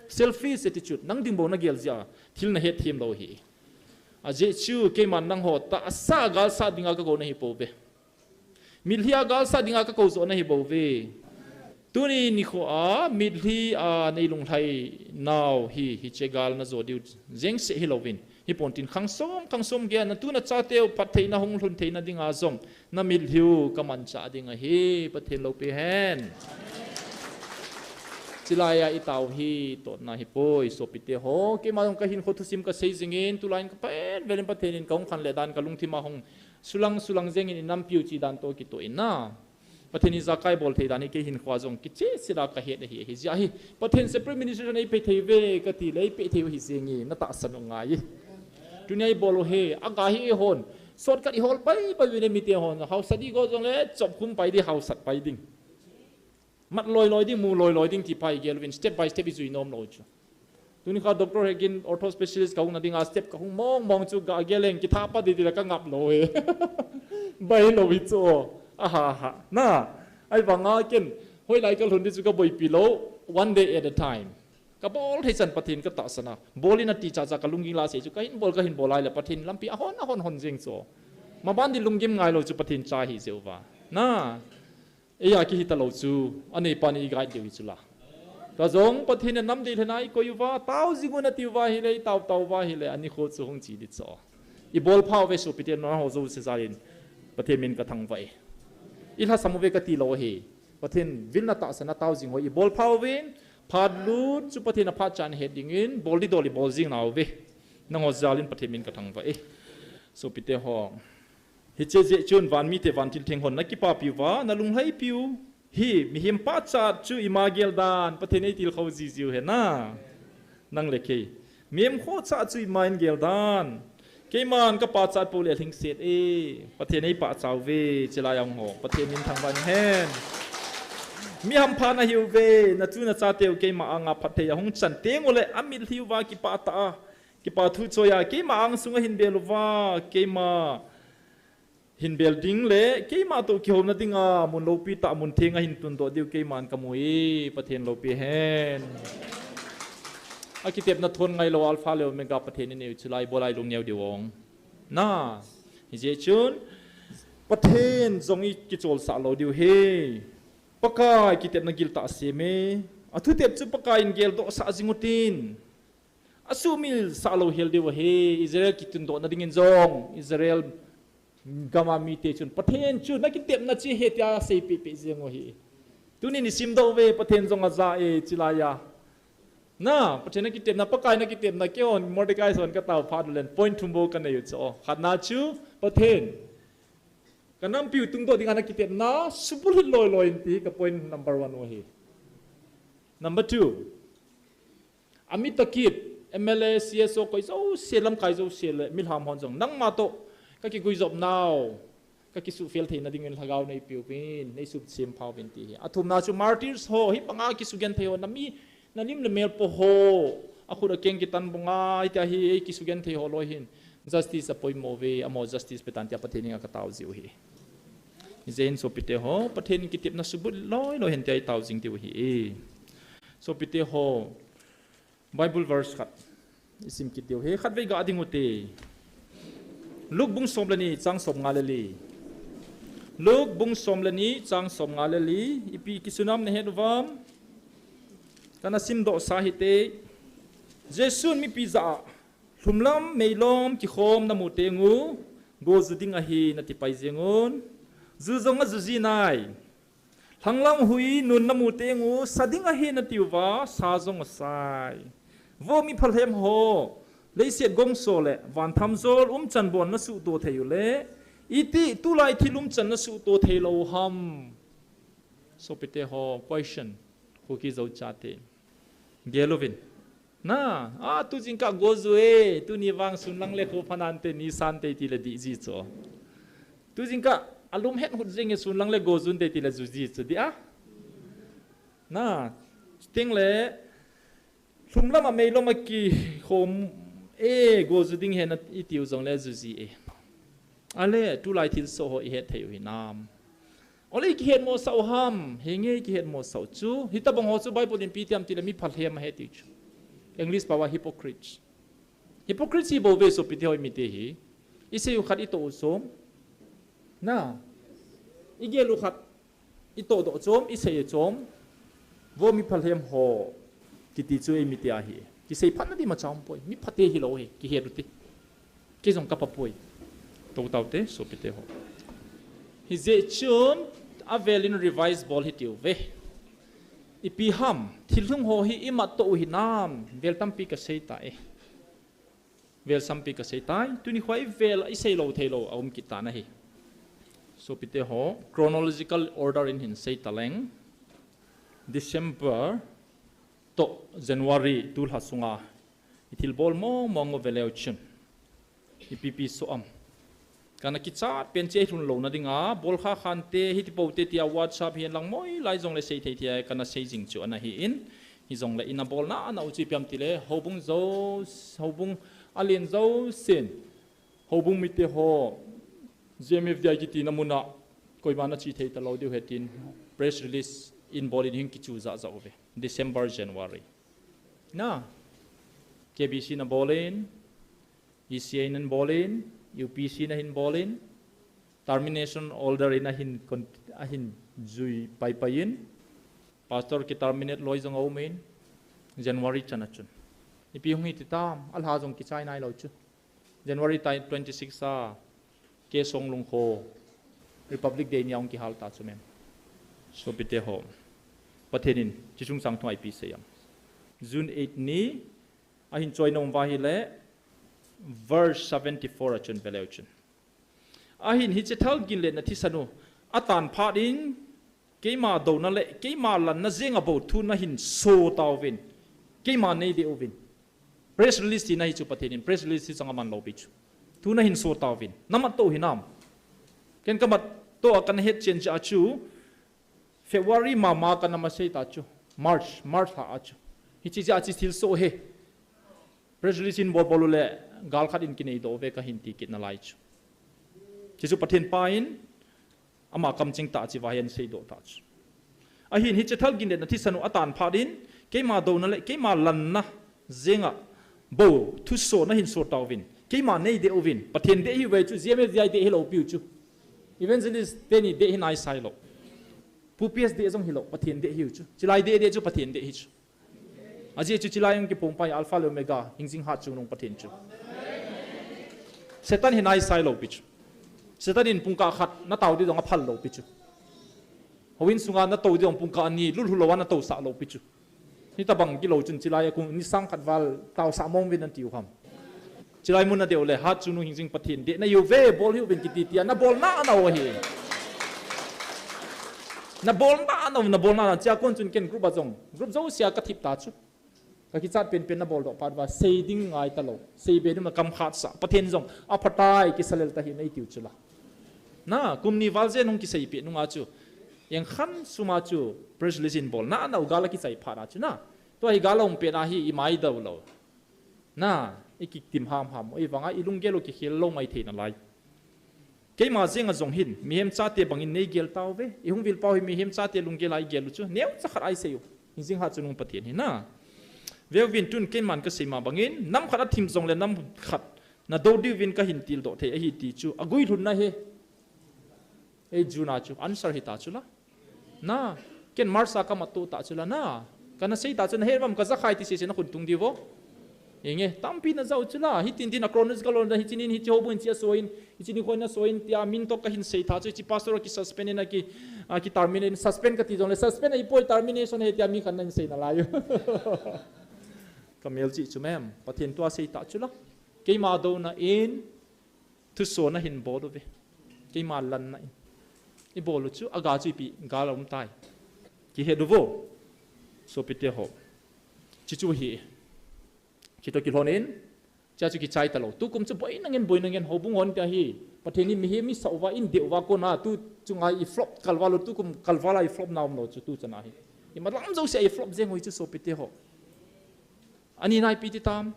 Selfish attitude, nang ding bou nagel jeh a, thil nahethem lou ahi. Ajeh chu, keiman nangho tahsa galsat dinga kakou nahi bouve. Mitlhi a galsat dinga kakou joh nahi bouve. Tuni nikho a, mitlhi a neilunglhai nau hi, hiche gal najo diu jengseh hilouvin. Hipon tin khangsom, khangsom geiya natu nachateu phattheina hung lhun theina dinga jong, namitlhi u kamanchah ding ahi, Pathen loupi hen. Chulai a itao hi totna ahipoi, sopite ho. Keima jong kahinkho thusim kasei jingin, tulai in kapan velin Pathen in kahung khanle dan kalungthim a hung sulang, sulang jengin inampiu chi dan toh kitoh in na. Pathen in ijakai bol thei dan hi kei hinkho a jong kicheh sela kahet ahi, hijeh a hi. Pathen separate ministration eipeh thei uve, katile eipeh thei u ahi jenge, natahsan u ngai. Tunia ibol u hi, aga hi eihon. Shortcut ihol pai pai uvin mite hon. Hausat igo jongle, chop khum pai ding, hausat pai ding. Mat loi loi ding, mu loi loi ding ti pa igel uvin, step by step ijui nom lou chu. Tuni kha doctor hegin ortho specialist kahung na dinga step kahung mong mong chu gagel leng kitha pa didi la kangap lou e. Bai lou hi chu. Aha, aha. Na, ahivanga ken, hoilai kalhun ding chu kaboipi lou, one day at a time. Kabol thei chan Pathen katahsan a. Bol in ati chacha kalunggil a sei chu, kahin bol, kahin bol ahile Pathen lampi ahon, ahon hon jeng chu. Maban ding lunggim ngai lou chu Pathen cha ahi jeh uva. Na, Eia kihi talou chu, aneipan i guide diu hi chu la. Tua jong Pathen in nam deilhen a ikoi uva, tao jing un ati uva ahile, itao tao uva ahile, anikho chu hung che ding chu. Ibol pha uve sopite nangho jouse jal in, Pathen min kathangvah e. Ilhasam uve kati lou ahi. Pathen vilna tahsan a tao jing ho ibol pha uvin, phat lut chu Pathen aphat chan het dingin, bol ding dol ibol jing nauve. Nangho jal in Pathen min kathangvah e. Sopite ho. Hiche jeh chun van mite van thiltheng hon nakipapi uva, nalunglhaipi u. Hi, mihem pachat chu ima gel dan, Pathen eitilkhou jijiu hen na. Nang le kei. Mihem khohsah chu ima in gel dan. Keiman kapachat pou le lhingset e. Pathen eipachat uve, chulai a hung ho. Pathen min thangvah in hen. Mi hampha nahiuve, nachu nachateu keima anga phatthei ahung chan teng ule, amitlhi uva kipah tah a. Kipa thu choi a, keima angsunga hin bel uva, keima hin bel ding le, keima toh kihouna dinga, mun loupi tah, mun thenga hin tundoh diu keiman kamu e, Pathen loupi hen. Akitepna thon ngailou Alpha le Omega Pathen inei u chulai, ibola ilungneo diu ong. Na, hijeh chun, Pathen jong ikicholsah lou diu ahi. Pakai kitepna giltah sem e. Athutep chu Pakai in geldohsah jing utin. Asuhmil sah lou hel diu ahi, Israel kitundohna dingin jong, Israel gam a mite chun, Pathen chu nakitepna chu ahi tia seipeh peh jeng u ahi. Tuni nisim doh uve, Pathen jong aja e, chulai a. Na, Pathen nakitepna, Pakai nakitepna, keihon Mordecai son katao phat ulen, point thum bou kanei u chu. Khatna chu, Pathen. Ka nampiu tungdoh dinga na kitepna subulhit loiloi in ti hi ka point number one u ahi. Number two, ami toh kit, M L A, C S O, koi jouse, lamkai jouse le milham hon jong nangma toh ka kiguijop nau, ka kisuhfel theina dingin lhagao neipeuvin, neisumsem phauvin ti hi. Athumna chu martyrs ho, hibanga kisugenthei ho, nami, nalim le mel po ho, akhut akeng kitan bunga, hitia hi ei kisugenthei ho loi hin justice apoimo uve, amaho justice petan tia Pathen henga ka tao jiu ahi. Hijeh hin sopite ho, Pathen in kitepna subulhit loiloi hen tia i tao jing diu ahi. Sopite ho, Bible verse khat isim kit diu ahi, khatvei ga ding ute. Luke bung som le ni chang somnga le li. Luke bung som le ni chang somnga le li. Ipi kisun ham nahet uvam? Kana simdoh sa hite. Jesun mipi jah a, lhumlam meilom kikhom namu teng u, go ju ding ahi nati pai jeng un. Ju jong aju ji nai. Lhanglam hui nun namu teng u, sa ding ahi nati uva, sa jong asai. Vo miphalhem ho, leiset gongso le vanthamjol umchan bon nasuhto thei u le, iti tulai thil umchan nasuhto thei lou ham? Sopite ho, question. Kuki Zo chate. Gel uvin. Na, a, tu jingkah go ju e, tuni vang sun lang le kho phanante, nisan te ti le dih ji chu. Tu jingkah alum het hut jing e, sun lang le go jun te ti le ju ji chu dih a. Na, chuteng le, lhumlam a meilom a kikhom e, go ju ding hen iti u jong le ju ji e. Ale, tulai thilsoh ho i het thei u hinam? Ole i kihetmosah u ham, henge i kihetmosah u chu. Hitobang ho chu Bible in ipi ti ham ti le miphalhem ahi ti chu. English pao a hypocrites. Hypocrisy bou ve sopite ho i mite hi. I sei u khat i toh u chom. Na. I gel u khat i toh doh chom, i sei u chom. Vo miphalhem ho. Kiti chu ei mite ahi. Kisei phatna di ma chom poi. Miphate hilou hi, kihet u ti. Kei jong ka pha poi. Tou tau te, sopite ho. Hijeh chun, avel in revise bol hiti uve. Ipi ham, thil lhung ho hi i mat toh u hinam, vel tampi ka sei ta e. Vel tampi ka sei tai, tuni khoa i vel i sei lou thei lou a um kit ta na hi. Sopite ho, chronological order in hin sei ta leng. December toh January tulha sunga i thil bol mong mong u veleu chun. Ipi pi so am. Kana kichat pen che lhun louna dinga, bol kha khante, hiti pou te tia WhatsApp hihen lang moi lai jong le sei thei thei a, kana sei jing chu ana hi in, hi jong le ina bolna ana u chu ipi ham ti le, houbung jo, houbung alen jousen, houbung mite ho, G M F D I kiti na muna, koima na chi thei ta lou diu he tin, press release in bol in hin kichu ja ja uve, December, January. Na, K B C na bol in, E C A na bol in, U P C na hin bol in, termination order in ahin con-, ahin jui pai pai in, pastor ki terminate loi jong a um in, January chan a chun. Ipi hung hi ti tam, alha jong kichai nai lou chu. January tai twenty six a, K Songlung kho, Republic Day ni a hung kihal ta chu mem. Sopite ho. Pathen in, chi chung chang thung a ipi sei am. June eight ni, ahin choi nom va hi le, verse seventy four a chun veleu chun. Ahin hiche thal gin le na thisan u, atan phat in, keima douna le, keima lanna jenga bou thu na hin so tauvin, keima nei de uvin. Press release ti na hi chu Pathen in, press release ti chang a man lou pi chu. Thu na hin so tauvin, na mat to hinam. Ken ka mat to a kan het chen cha chu, February mama kana ma sei ta chu. March, March lha a chu. Hichi ja chi thil so he. Press release in bol bol le gal khat in kinei do ve ka hin ti kit na lai chu. Chi chu Pathen pa in ama kam ching ta chi va hian sei do ta chu. Ahin hiche thal gin le na thisan u atan phat in keima douna le keima lanna jenga bou thu so na hin so tauvin. Keima nei de uvin. Pathen de hi ve chu G M F D I de hi lo piu chu. Evangelist te ni de hi nai sai lo. Pu P S de jong hi lo, Pathen de hi chu. Chilai de de chu Pathen de hi chu. Aji chu chilai ang kipung pai Alpha le Omega, hingjing hat chungnung Pathen chu. Satan hi nai sai lo pi chu. Satan in pungka khat na tau di dong a phal lo pi chu. Houin sunga na to di dong pungka ani lul hu lo na to sa lo pi chu. Ni tabang ki lo chun chilai a kung ni sang khat val tau sa mong vin an tiu ham. Chilai mun a deu le, hat chu nu hing jing Pathen deh na hiu ve, bol hiu vin kiti tia, na bol na na u hi. Na bol na na, na bol na na, chia kon chun ken group a jong. Group jouse a ka thip ta chu. Ka kichat penpen na bol doh phat uva, sei ding ngai ta lou. Sei be ding na kam khat sa. Pathen jong, a phatai kisa lel ta hi nei tiu chu la. Na, kum ni val jen hung kisei peh nunga chu. Eng khan suma chu, press release in bol na na u gal a kichai phat na chu na. Tua hi gal a hung peh na hi i mai dau lou. Na, i kitim ham ham, i vanga i lunggel u kikhel lou mai thei na lai. Keima jeng a jong hin, mihem chate bangin nei gel tau ve. I hung vil pau hi mihem chate lunggel a i gel u chu, neu cha khat ai sei u. Hing jing ha chu nung Pathen hi na. Veu vin tun keiman ka sei ma bangin, nam khat a thim jong le nam khat na do diu vin ka hin til doh thei ahi ti chu, a gui lhun na he. Ei, June a chu answer hi ta chu la. Na, ken March a ka mat tu ta chu la na. Ka na sei ta chu na he vam ka za khai ti sei sei na khun tung di vo. Inge, tampi na zau chu la. Hi tin tin a chronological order hi chinin hi chi ho bun chi a soin, hi chini khoi na soin tia min to ka hin sei ta chu chi pastor ki suspend na ki, a, ki terminate, suspend ka ti jong le suspend a i poi termination he tia mi khan na in sei na lai. Ka mel chi chu mem, Pathen tua sei ta chu la. Keima do na in, Thuso na hin bol u ve. Keima lan na in. I bol u chu, a ga chu ipi, gal a um tai. Ki he du vo. Sopite ho. Chi chu hi. Chi to ki lhon in. Chia chu ki chai ta lou. Tu kum chu boi na ngen, boi na ngen, ho bung hon tia hi. Pathen in mihem mi sa uva in de uva ko na. Tu chu ngai i flop kalval u, tu kum kalval a i flop na um lou chu tu chana hi. I ma lam jouse a i flop jeng u hi chu sopite ho. Ani nai pi ti tam.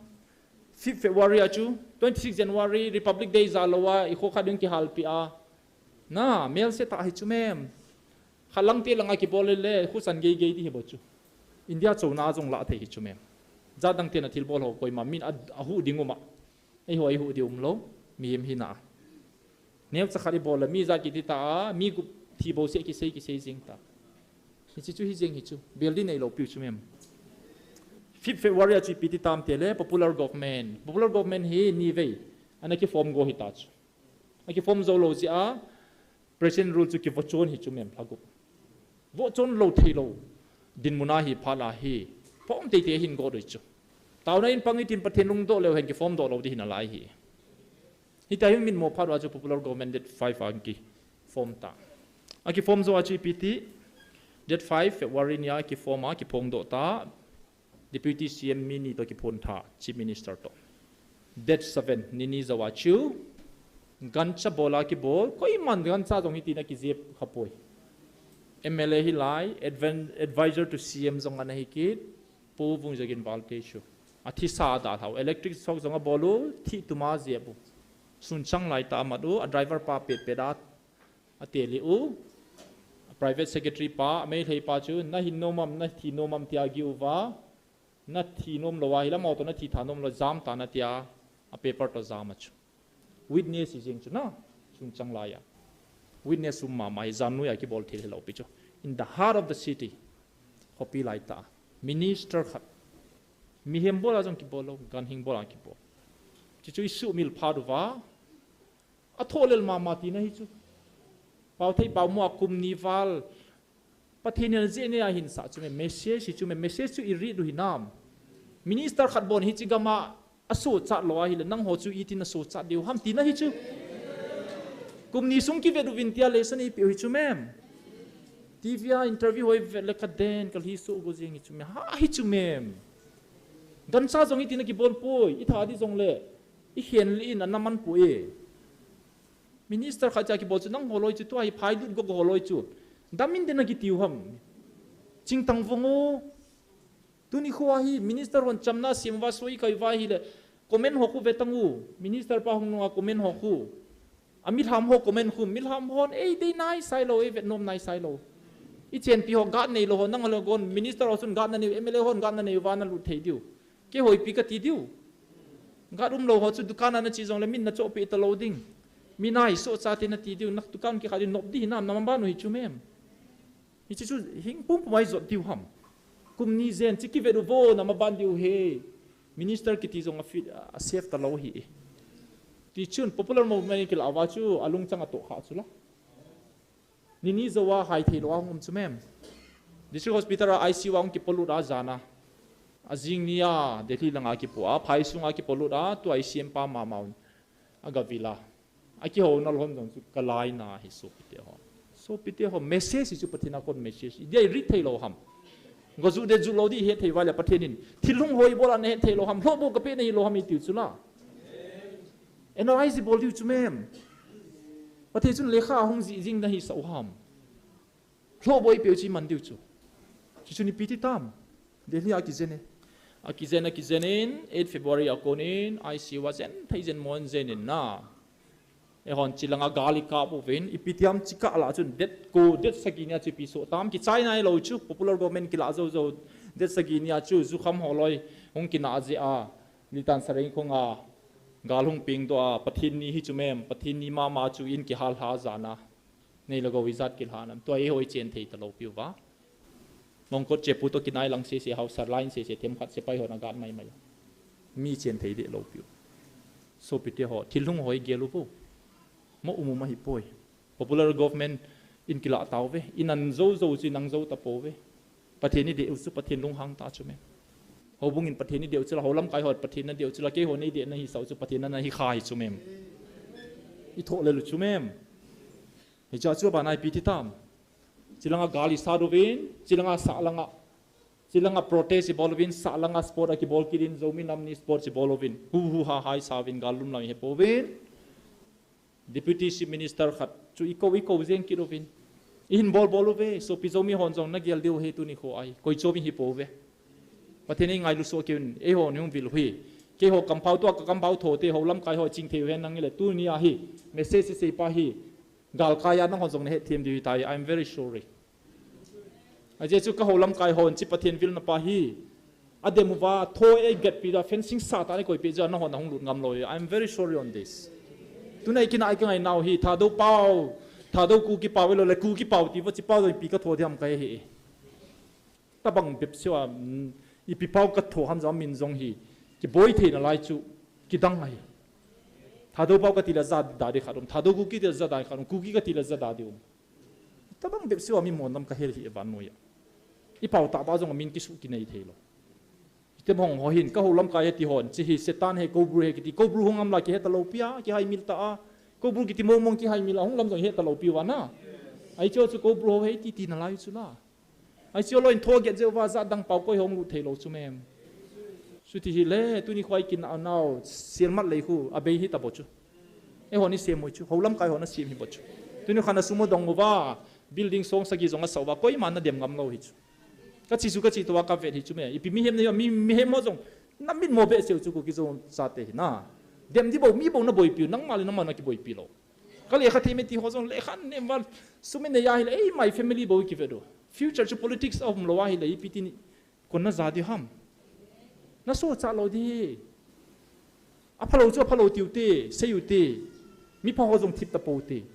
Fifth February a chu, twenty-six January, Republic Day ja lou a, i kho khat ding kihal pi a. Na, mel se ta hi chu mem. Kha lang te lang a ki bol le, le, khu san gei gei ti hi bo chu. India cho na jong la thei hi chu mem. Ja dang te na thil bol ho koima min a, a hu ding uma. Ei ho ei hu di um lou, mi him hi na. Neu cha khat i bol le, mi ja ki ti ta a, mi gup thi bo se ki sei, ki sei jing ta. Hi chi chu hi jing hi chu. Bel di nei lou piu chu mem. Fifth February a chu ipi ti tam te le popular government. Popular government hi ni vei. Ana ki form go hi ta chu. A ki form zo lou jeh a president rule chu ki vo chon hi chu mem lha gup. Vo chon lou thei lou. Din muna hi pha la hi. Form tei tei hin go doi chu. Tau na in pang i tin Pathen lung do leu hen ki form do lou di hin a lai hi. Hi ta hi min mo phat wa chu popular government date five a ki form ta. A ki form zo a chu ipi ti. Date five February ni a ki form a ki phong do ta. Deputy C M mi ni to ki phong tha, Chief Minister to. Date seven, ni ni zo a chu. Gancha bol a ki bol, koiman gancha jong hi ti na ki jep kha poi. M L A hi lai, advan-, advisor to C M jong ana hi kit, Pu Vung Jagin Valte chu. A thi sa da thau, electric shock jong a bol u, thi tuma jep u. Sun chang lai ta a mat u, a driver pa pet pet a, a te li u, a private secretary pa, a Meitei pa chu, na hin nom am, na thi nom am tia gi uva, na thi nom lou a, hi lam auto na thi tha nom lou, jam ta na tia, a paper to jam a chu. Witness hi jing chu na, sun chang lai a. Witness um mama hi jan nui a ki bol thil hi lou pi chu. In the heart of the city, khopi lai ta. Minister khat. Mihem bol a jong ki bol lou, ganhing bol a ki bol. Chu chu i sumil phat uva, a tholel mama ti na hi chu. Pau thei pau mo a kum ni val. Pathen in a jeh nei a hin sa chu me message hi chu me message chu i read u hi nam. Minister khat bon hi chi gam a a so chat lou a hi le nang ho chu i tin a so chat diu ham ti na hi chu. Kum ni sung ki vet u vin tia lesson i pe u hi chu mem. T V a interview hoi vet le ka den ka hi so go jing hi chu me. Ha hi chu mem. Gancha jong i tin a ki bol poi, i tha di jong le. I khen li in a na man pu e. Minister khat cha ki bol chu nang holoi chu tua hi phai lut go holoi chu. Damin den a ki tiu ham. Chingtang vong o. Tuni kho hi minister hon chamna sim va soi kai va hi le. Comment ho khu ve tang u. Minister pa hung nunga comment ho khu. A mi lham ho comment khu. Mi lham hon ei dei nai sai lou, ei vet nom nai sai lou. I chen pi ho gat nei lou ho nang lo gon minister ho sun gat na nei, M L A hon gat na nei va na lut thei diu. Kei hoipi ka ti diu. Gat um lou ho chu dukan a na chi jong le min na chohpeh ta lou ding. Mi nai so cha te na ti diu, na dukan ki kha diu nop di hinam na man ban u hi chu mem. Hi chu chu hing pum pum ai jot diu ham. Kum ni jen chi ki vet u vo na man ban diu he. Minister ki ti jong a fit, a safe ta lou hi. Ti chun popular movement ki la va chu a lungchang a to kha chu la. Ni ni zo a hai thei lou a hung um chu mem. District Hospital a I C U a hung ki polut a jana. Ajing nia Delhi langa kipo a, phai sunga kipolut a, tua I C M pa mama un. Agavila. Akihou nalhon jong chu kalaina hi sopite ho. Sopite ho, message hi chu Pathen a kon message. Idia irit thei lou ham. Goju de ju lou di het thei vale Pathen in. Thil hung hoi bola nahet thei lou ham. Lhoh bou kapeh nahi lou ham itiu chu la. Analyze bol diu chu mem. Pathen chun lekha hung jih jing nahi sa u ham. Lhoh bou ipeu chi man diu chu. Chuchu nipi ti tam. Delhi a kijen e. Akijen, akijen in, eight February a konin, I C U a jen, thei jen mon jen in na. Eihon chilanga gal ikap uvin, ipi tiam chikah la chun, det ko, det sagi nia chu ipi so tam, kichai nai lou chu, popular government kila jou jou, det sagi nia chu, jukham holoi, hung kina jeh a, Litan Sareng khonga, gal hung ping doh a, Pathen ni hi chu mem, Pathen ni mama chu in kihal ha jana. Nei le gou ijat kilhan am. Tua eiho ichen thei talou piu va. Mongkot chepu to kinai lang sese, hausa line sese, themkhat sepai hon agat mai mai. Mi chen thei deh lou piu. Sopite ho, thil hung hoi gel u vo. Mo um um ahi poi. Popular government in kila tauve. In an jou jou chu in ang jou tapouve. Pathen ideh u chu Pathen lunghang ta chu mem. Houbung in Pathen ideh u chu la, hou lamkai ho Pathen nadeh u chu la, keiho neideh nahi sau chu Pathen na nahi kha hi chu mem. Ithoh lel u chu mem. Hicha chu abana ipi ti tam. Chilanga gal isat uvin, chilanga sah langa. Chilanga protest ibol uvin, sah langa sport akibol kit in, Zomi nam ni sport ibol uvin. Hu hu ha ha isa uvin, gal lum lam ihepouvin. Deputy Chief Minister khat chu ikou, ikou jeng kit uvin. Ihin bol bol uve, sopi Zomi hon jong nagel diu ahi tuni kho ahi. Koi chom ihipouve. Pathen in ngailu soh kei un, eiho nei hung vil u hi. Keiho kampau tua ka kampau tho te, hou lamkai ho ching thei u hen nang ile, tuni ahi. Message sei pa hi. Galkai a nangho jong nahet them diu hitai, I am very sorry. Ajeh chu ka hou lamkai hon chi Pathen vilna pa hi. Adem uva, tho eigetpi da, fencing sah ta nei koipeh jeh a nangho nahung lut ngam lou hi. I am very sorry on this. Tuna ikina ikingai nau hi, Thadou pau, Thadou Kuki pau ilou le, Kuki pau ti va chi pau jong ipi ka tho diam kahe hi. Tabang bep seh a, mm, ipi pau ka tho ham jong min jong hi. Kiboi thei nalai chu, kidang ahi. Thadou pau kati le jada di khat um, Thadou Kuki ti le jada di khat um, Kuki kati le jada di um. Tabang bep seh a mi mon lam kahe hi vannoi a. Ipau tah tah jong a min kisuh kinei thei lou. Item hong ho hin, ka hou lamkai he ti hon, chi hi Satan he, Koubru he kiti, Koubru hung am la kihe talou pi a, kihaimil ta a. Koubru kiti mong mong kihaimil a, hung lam jong he talou pi u va na. Ahi chu chu Koubru ho he ti ti nalai chu la. Ahi chu lou in tho get jeh uva jat dang pau koi hung lut thei lou chu mem. Chuti hile, tuni kho a ikinah nau, selmat lei khu, abei hi ta bou chu. Eiho nei sem u hi chu, hou lamkai hon asem hi bou chu. Tuni khan a sum u dong uva, building song sagi jong asah uva, koiman nadem ngam lou hi chu. Kachi chu kachi tou a kavet hi chu me. Ipi mihem nei, mi, mihem ho jong, namit mo behseh u chu Kuki Zo chate hi na. Dem di bou, mi bou naboipi u, nangma le nangma nakiboipi lou. Ka lekha thei me ti ho jong, lekha nem val, sum in nei a hile, ei, my family bou kivet u. Future chu politics a um lou a hile, ipi ti ni, kon naja di ham. Nasohcha lou di. Aphalou chu aphalou tiu te, sei u te. Mipha ho jong thip tapou te.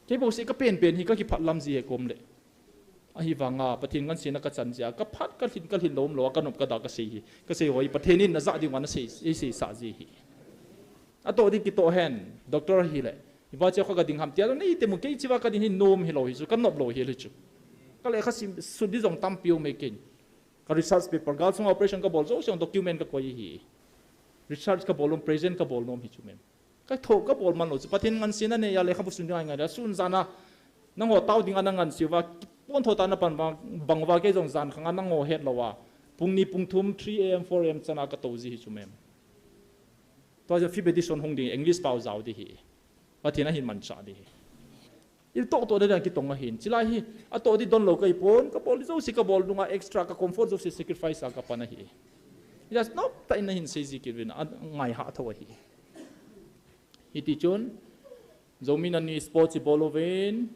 Kei bou sei kapen pen hi kakiphat lam ji he kom le. Ahivanga, Pathen ngansena kachan jeh a, kaphat kalhin, kalhin lou um lou a, kanop kada kasei hi. Kasei ho hi, Pathen in najah diu vang nasei, eiseisah ji hi. Atoh ding kitoh hen, doctor hile. Hiva che kho kading ham tia, nei te mu kei chiva kading hi nom hilou hi chu, kanop lou hi le chu. Ka lekha sim, sut di jong tampi um e ken. Ka research paper, gal sunga operation kabol jouse jong document kakoi hi. Research kabol um, present kabol nom hi chu mem. Ka tho kabol man lou chu, Pathen ngansena nei a lekhabu sun ding ngai ngai le, sun jan a, nangho tao ding a nangansei uva, pon tho ta napan bang, bang uva kei jong jan khang a nangho het lou a. Pung ni pung thum, three A M, four A M chan a katou ji hi chu mem. Tua jeh a fifth edition hung ding, English pao jao di hi. Pathen ahin manchah di hi. Itoh toh ding a kitong ahin. Chilai hi, atoh di don lou kahi pon, kabol di jouse kabol nunga extra ka comfort jouse sacrifice a kapan ahi. Just nop tah in nahin sei ji kit uvin, angai hah tho ahi. Hiti chun, Zomi Nam Ni sports ibol uvin,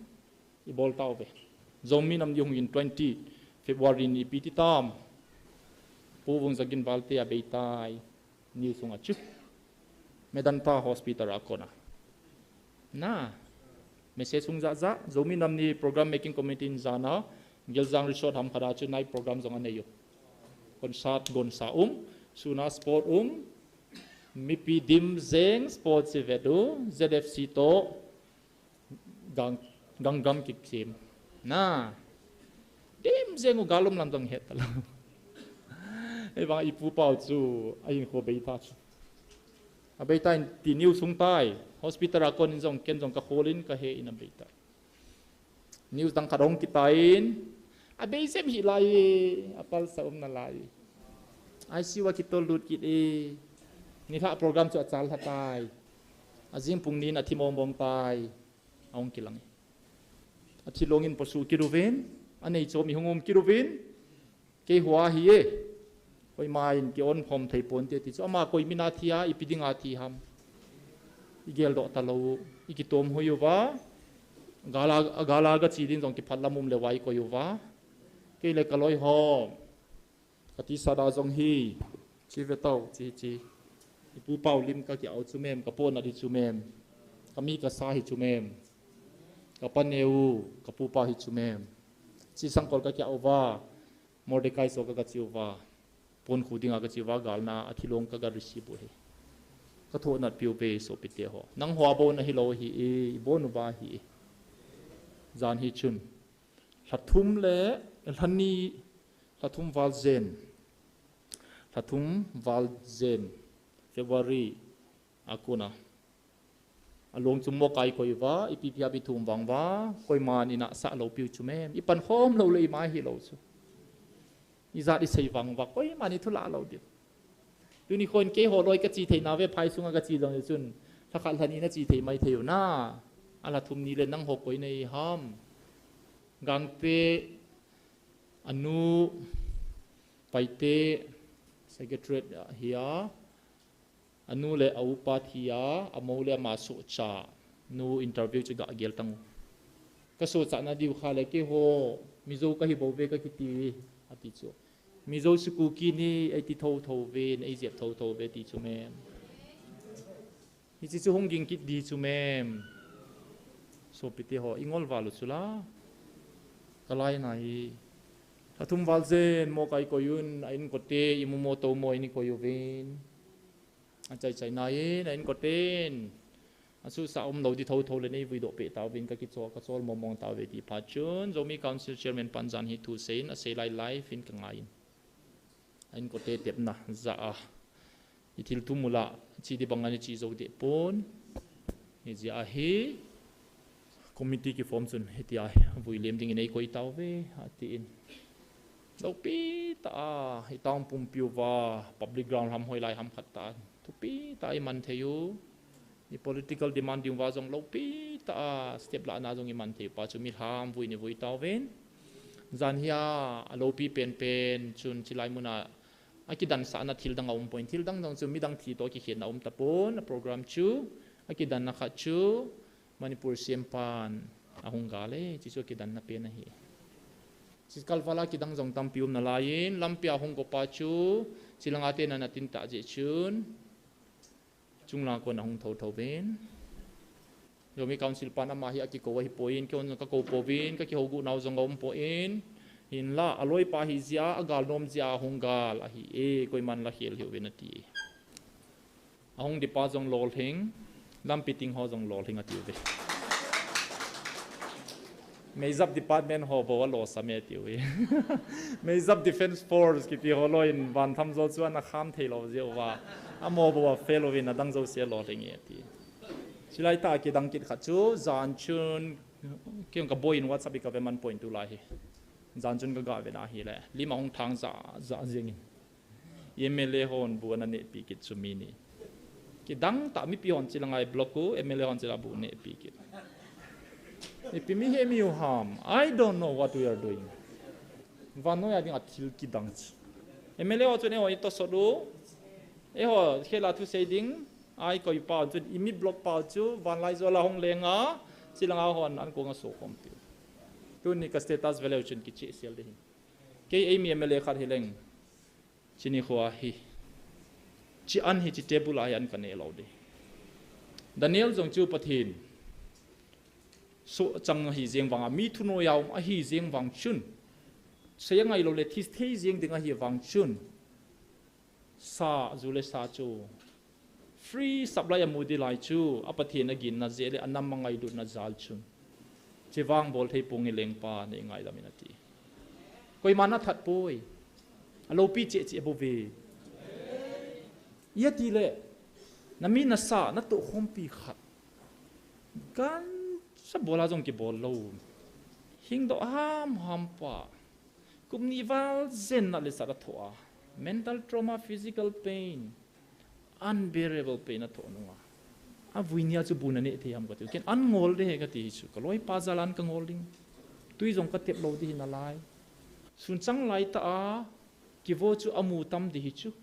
ibol tauve. Zomi Nam Ni hung in twenty February ni ipi ti tam. Pu Vungzagin Valte abei tai. News sunga chu. Medanta Hospital a kona. Na. Message hung jat jat. Zomi Nam Ni Program Making Committee in jana. Geljang Resort ham khat a chu night program jong anei u. Concert gonsa um. Suna sport um. Mipi dim jeng sport si vedu. Z F C to. Gang, gang gam kik sim. Na. Dim jeng u gal um lam dong het talou. Ei vang ipu pau chu ahin kho bei ta chu. A bei ta in ti news hung tai. Hospital a kon in jong ken jong ka khol in ka he in a bei ta. News dang khat hung kitai in. A bei sem hi lai e, a pal sa um na lai. I C U a kitol lut kit e. Ni lha program chu a chal lha tai. A jing pung nin a thi mong mong tai. A hung kilang e. A thi long in posu kit uvin. A nei chom i hung um kit uvin. Kei hua hi e. Koima in ki on khom thei pon te ti chu. Ama koi mina thi a, ipi dinga thi ham. I gel doh ta lo. I kitom hui uva. Gala, gala ga chi din jong ki phat lam um le vai koi uva. Kei le ka loi hom. Ka ti sa da jong hi. Chi ve tau, chi, chi. I pu pau lim ka ki au chu mem, ka pon a di chu mem. Ka mi ka sa hi chu mem. Ka pa neu, ka pu pa hi chu mem. Chi sang kol ka ki au va. Mordecai so ka ka chi uva. Pon khu dinga ka chi uva galna a thilong ka ga receive u hi. Ka tho nat piu pe so pi te ho. Nang ho a bon a hi lo hi e, i bon uva hi e. Jan hi chun. Lhathum le, lhani, lhathum val jen. Lhathum val jen. February a kuna. A long chu mo kai koi va, ipi pi a bi thum vang va, koima ni na sa lo piu chu mem. I pan khom lo le i mai hi lo chu. I jat i sei vang va, koima ni thu la lo di. Tuni khon kei ho loi ka chi thei na ve phai sunga ka chi jong chun. Lha khat lha ni na chi thei mai thei u na. A lhathum ni le nang ho koi nei ham. Gangte, a nu, Paite, secretariat hi a. A nu le a upa thi a, a mo le ama sohcha. Nu interview chu ga gel tang u. Ka sohcha na diu kha le kei ho, Mizo ka hi bo ve ka kiti, a ti chu. Mizo chu Kuki ni, ei ti tho tho ve, ei jep tho tho ve ti chu mem. Hi chi chu hung ging kit di chu mem. So pi te ho, i ngol va lo chu la. Ka lai na hi. Lhathum val jen, mo kai koi un, a in kote, i mu mo to mo in i koi uvin. A chai chai na in, a in koten. A su sa um lo di tho tho le nei vui doh pe ta uvin ka ki cho, ka chol mo mong ta uve ti pha chun. Zomi Council Chairman pan jan hi thu sei in, a sei lai live in ka ngai in. A in kote tep na, za a. I thil thum u la, chi di bang ani chi zo de pon. Hi zia hi. Committee ki form chun, hi ti a, vui lem ding in ei koi ta uve, a ti in. Lo pi ta a, i tang pum piu va, public ground ham hoi lai ham khat ta. Thupi ta i man thei u. I political demand ding va jong lo pi ta a, step la na jong i man thei u pa chu mi ham vui ni vui ta uvin. Jan hi a, a lo pi pen pen, chun chi lai mun a, a ki dan sa na thil dang a um pon, thil dang dang chu mi dang thi to ki khen na um ta pon, a program chu, a ki dan na khat chu, Manipur C M pan a hung gal e, chi chu a ki dan na pen a hi. Chi kal vala ki dang jong tam pi um na lai in, lam pi a hung ko pa chu, chi langa te na na tin ta je chun, chung la ko na hung tho tho vin. Zomi Council pan ama hi a ki ko a hi poi in, ki hon ka ko po vin, ka ki ho gu nau jong a um poi in. Hin la, a loi pa hi zia, a gal nom zia, a hung gal a hi e, koi man la khel hi u vin a ti. A hung di pa jong lol hing, lam pi ting ho jong lol hing a ti u vin. Meizap department ho bo a lo sa me ti u vin. Meizap Defense Force ki ti ho lo in van tham zo chu a na kham thei lo zia u va. A mo bo a fail u vin a dang zo sia lol hing e ti. Chi lai ta ki dang kit khat chu, jan chun, ki hung ka boi in WhatsApp i ka ve man point tu lai hi. Jan chun ka ga ve na hi le. Lim a hung thang za, za zing in. M L A hon bu ana neh pi kit chu mi ni. Ki dang ta mi pi hon chi la ngai block u, M L A hon chi la bu neh pi kit. Ipi mi he mi u ham. I don't know what we are doing. Vannoi a ding a thil ki dang chi. M L A ho chun eiho i to sot u. Eiho khela thu sei ding. Ai koi pa chun i mi block pa chu van lai zo la hong leng a. Chi la nga hon an ko nga so khom pi. Tuni ka status ve leu chun ki chi sel de hin. Kei ei mi M L A khat hi leng. Chini khua hi. Chi an hi chi table a hi an ka ne lo de. Daniel jong chu Pathen. So chang hi jeng vang a mi thuno ya um a hi jeng vang chun. Sei a ngai lo le thi thei jeng ding a hi vang chun. Sa zu le sa chu. Free supply a mu di lai chu, a Pathen a ginna jeh le a nam a ngailutna jal chun. Chi vang bol thei pung i leng pa nei ngaidam in a ti. Koima na that poi. Alopi cheh cheh bou ve. Ijeh inem itile, nami nasa, natoh khompi khat. Gancha bola jong kibol lou. Hingdoh hamham pa. Kum ni val jen na le sa da thoh a. Mental trauma, physical pain. Unbearable pain athoh nunga. Avui nia chu bu naneh thei ham kati. Ken an ngol ding ahi kati hi chu. Kaloipa jal a ka ngol ding. Tui jong katep lou ding hi nalai. Sun chang lai tah a. Kivo chu amu tam ding hi chu.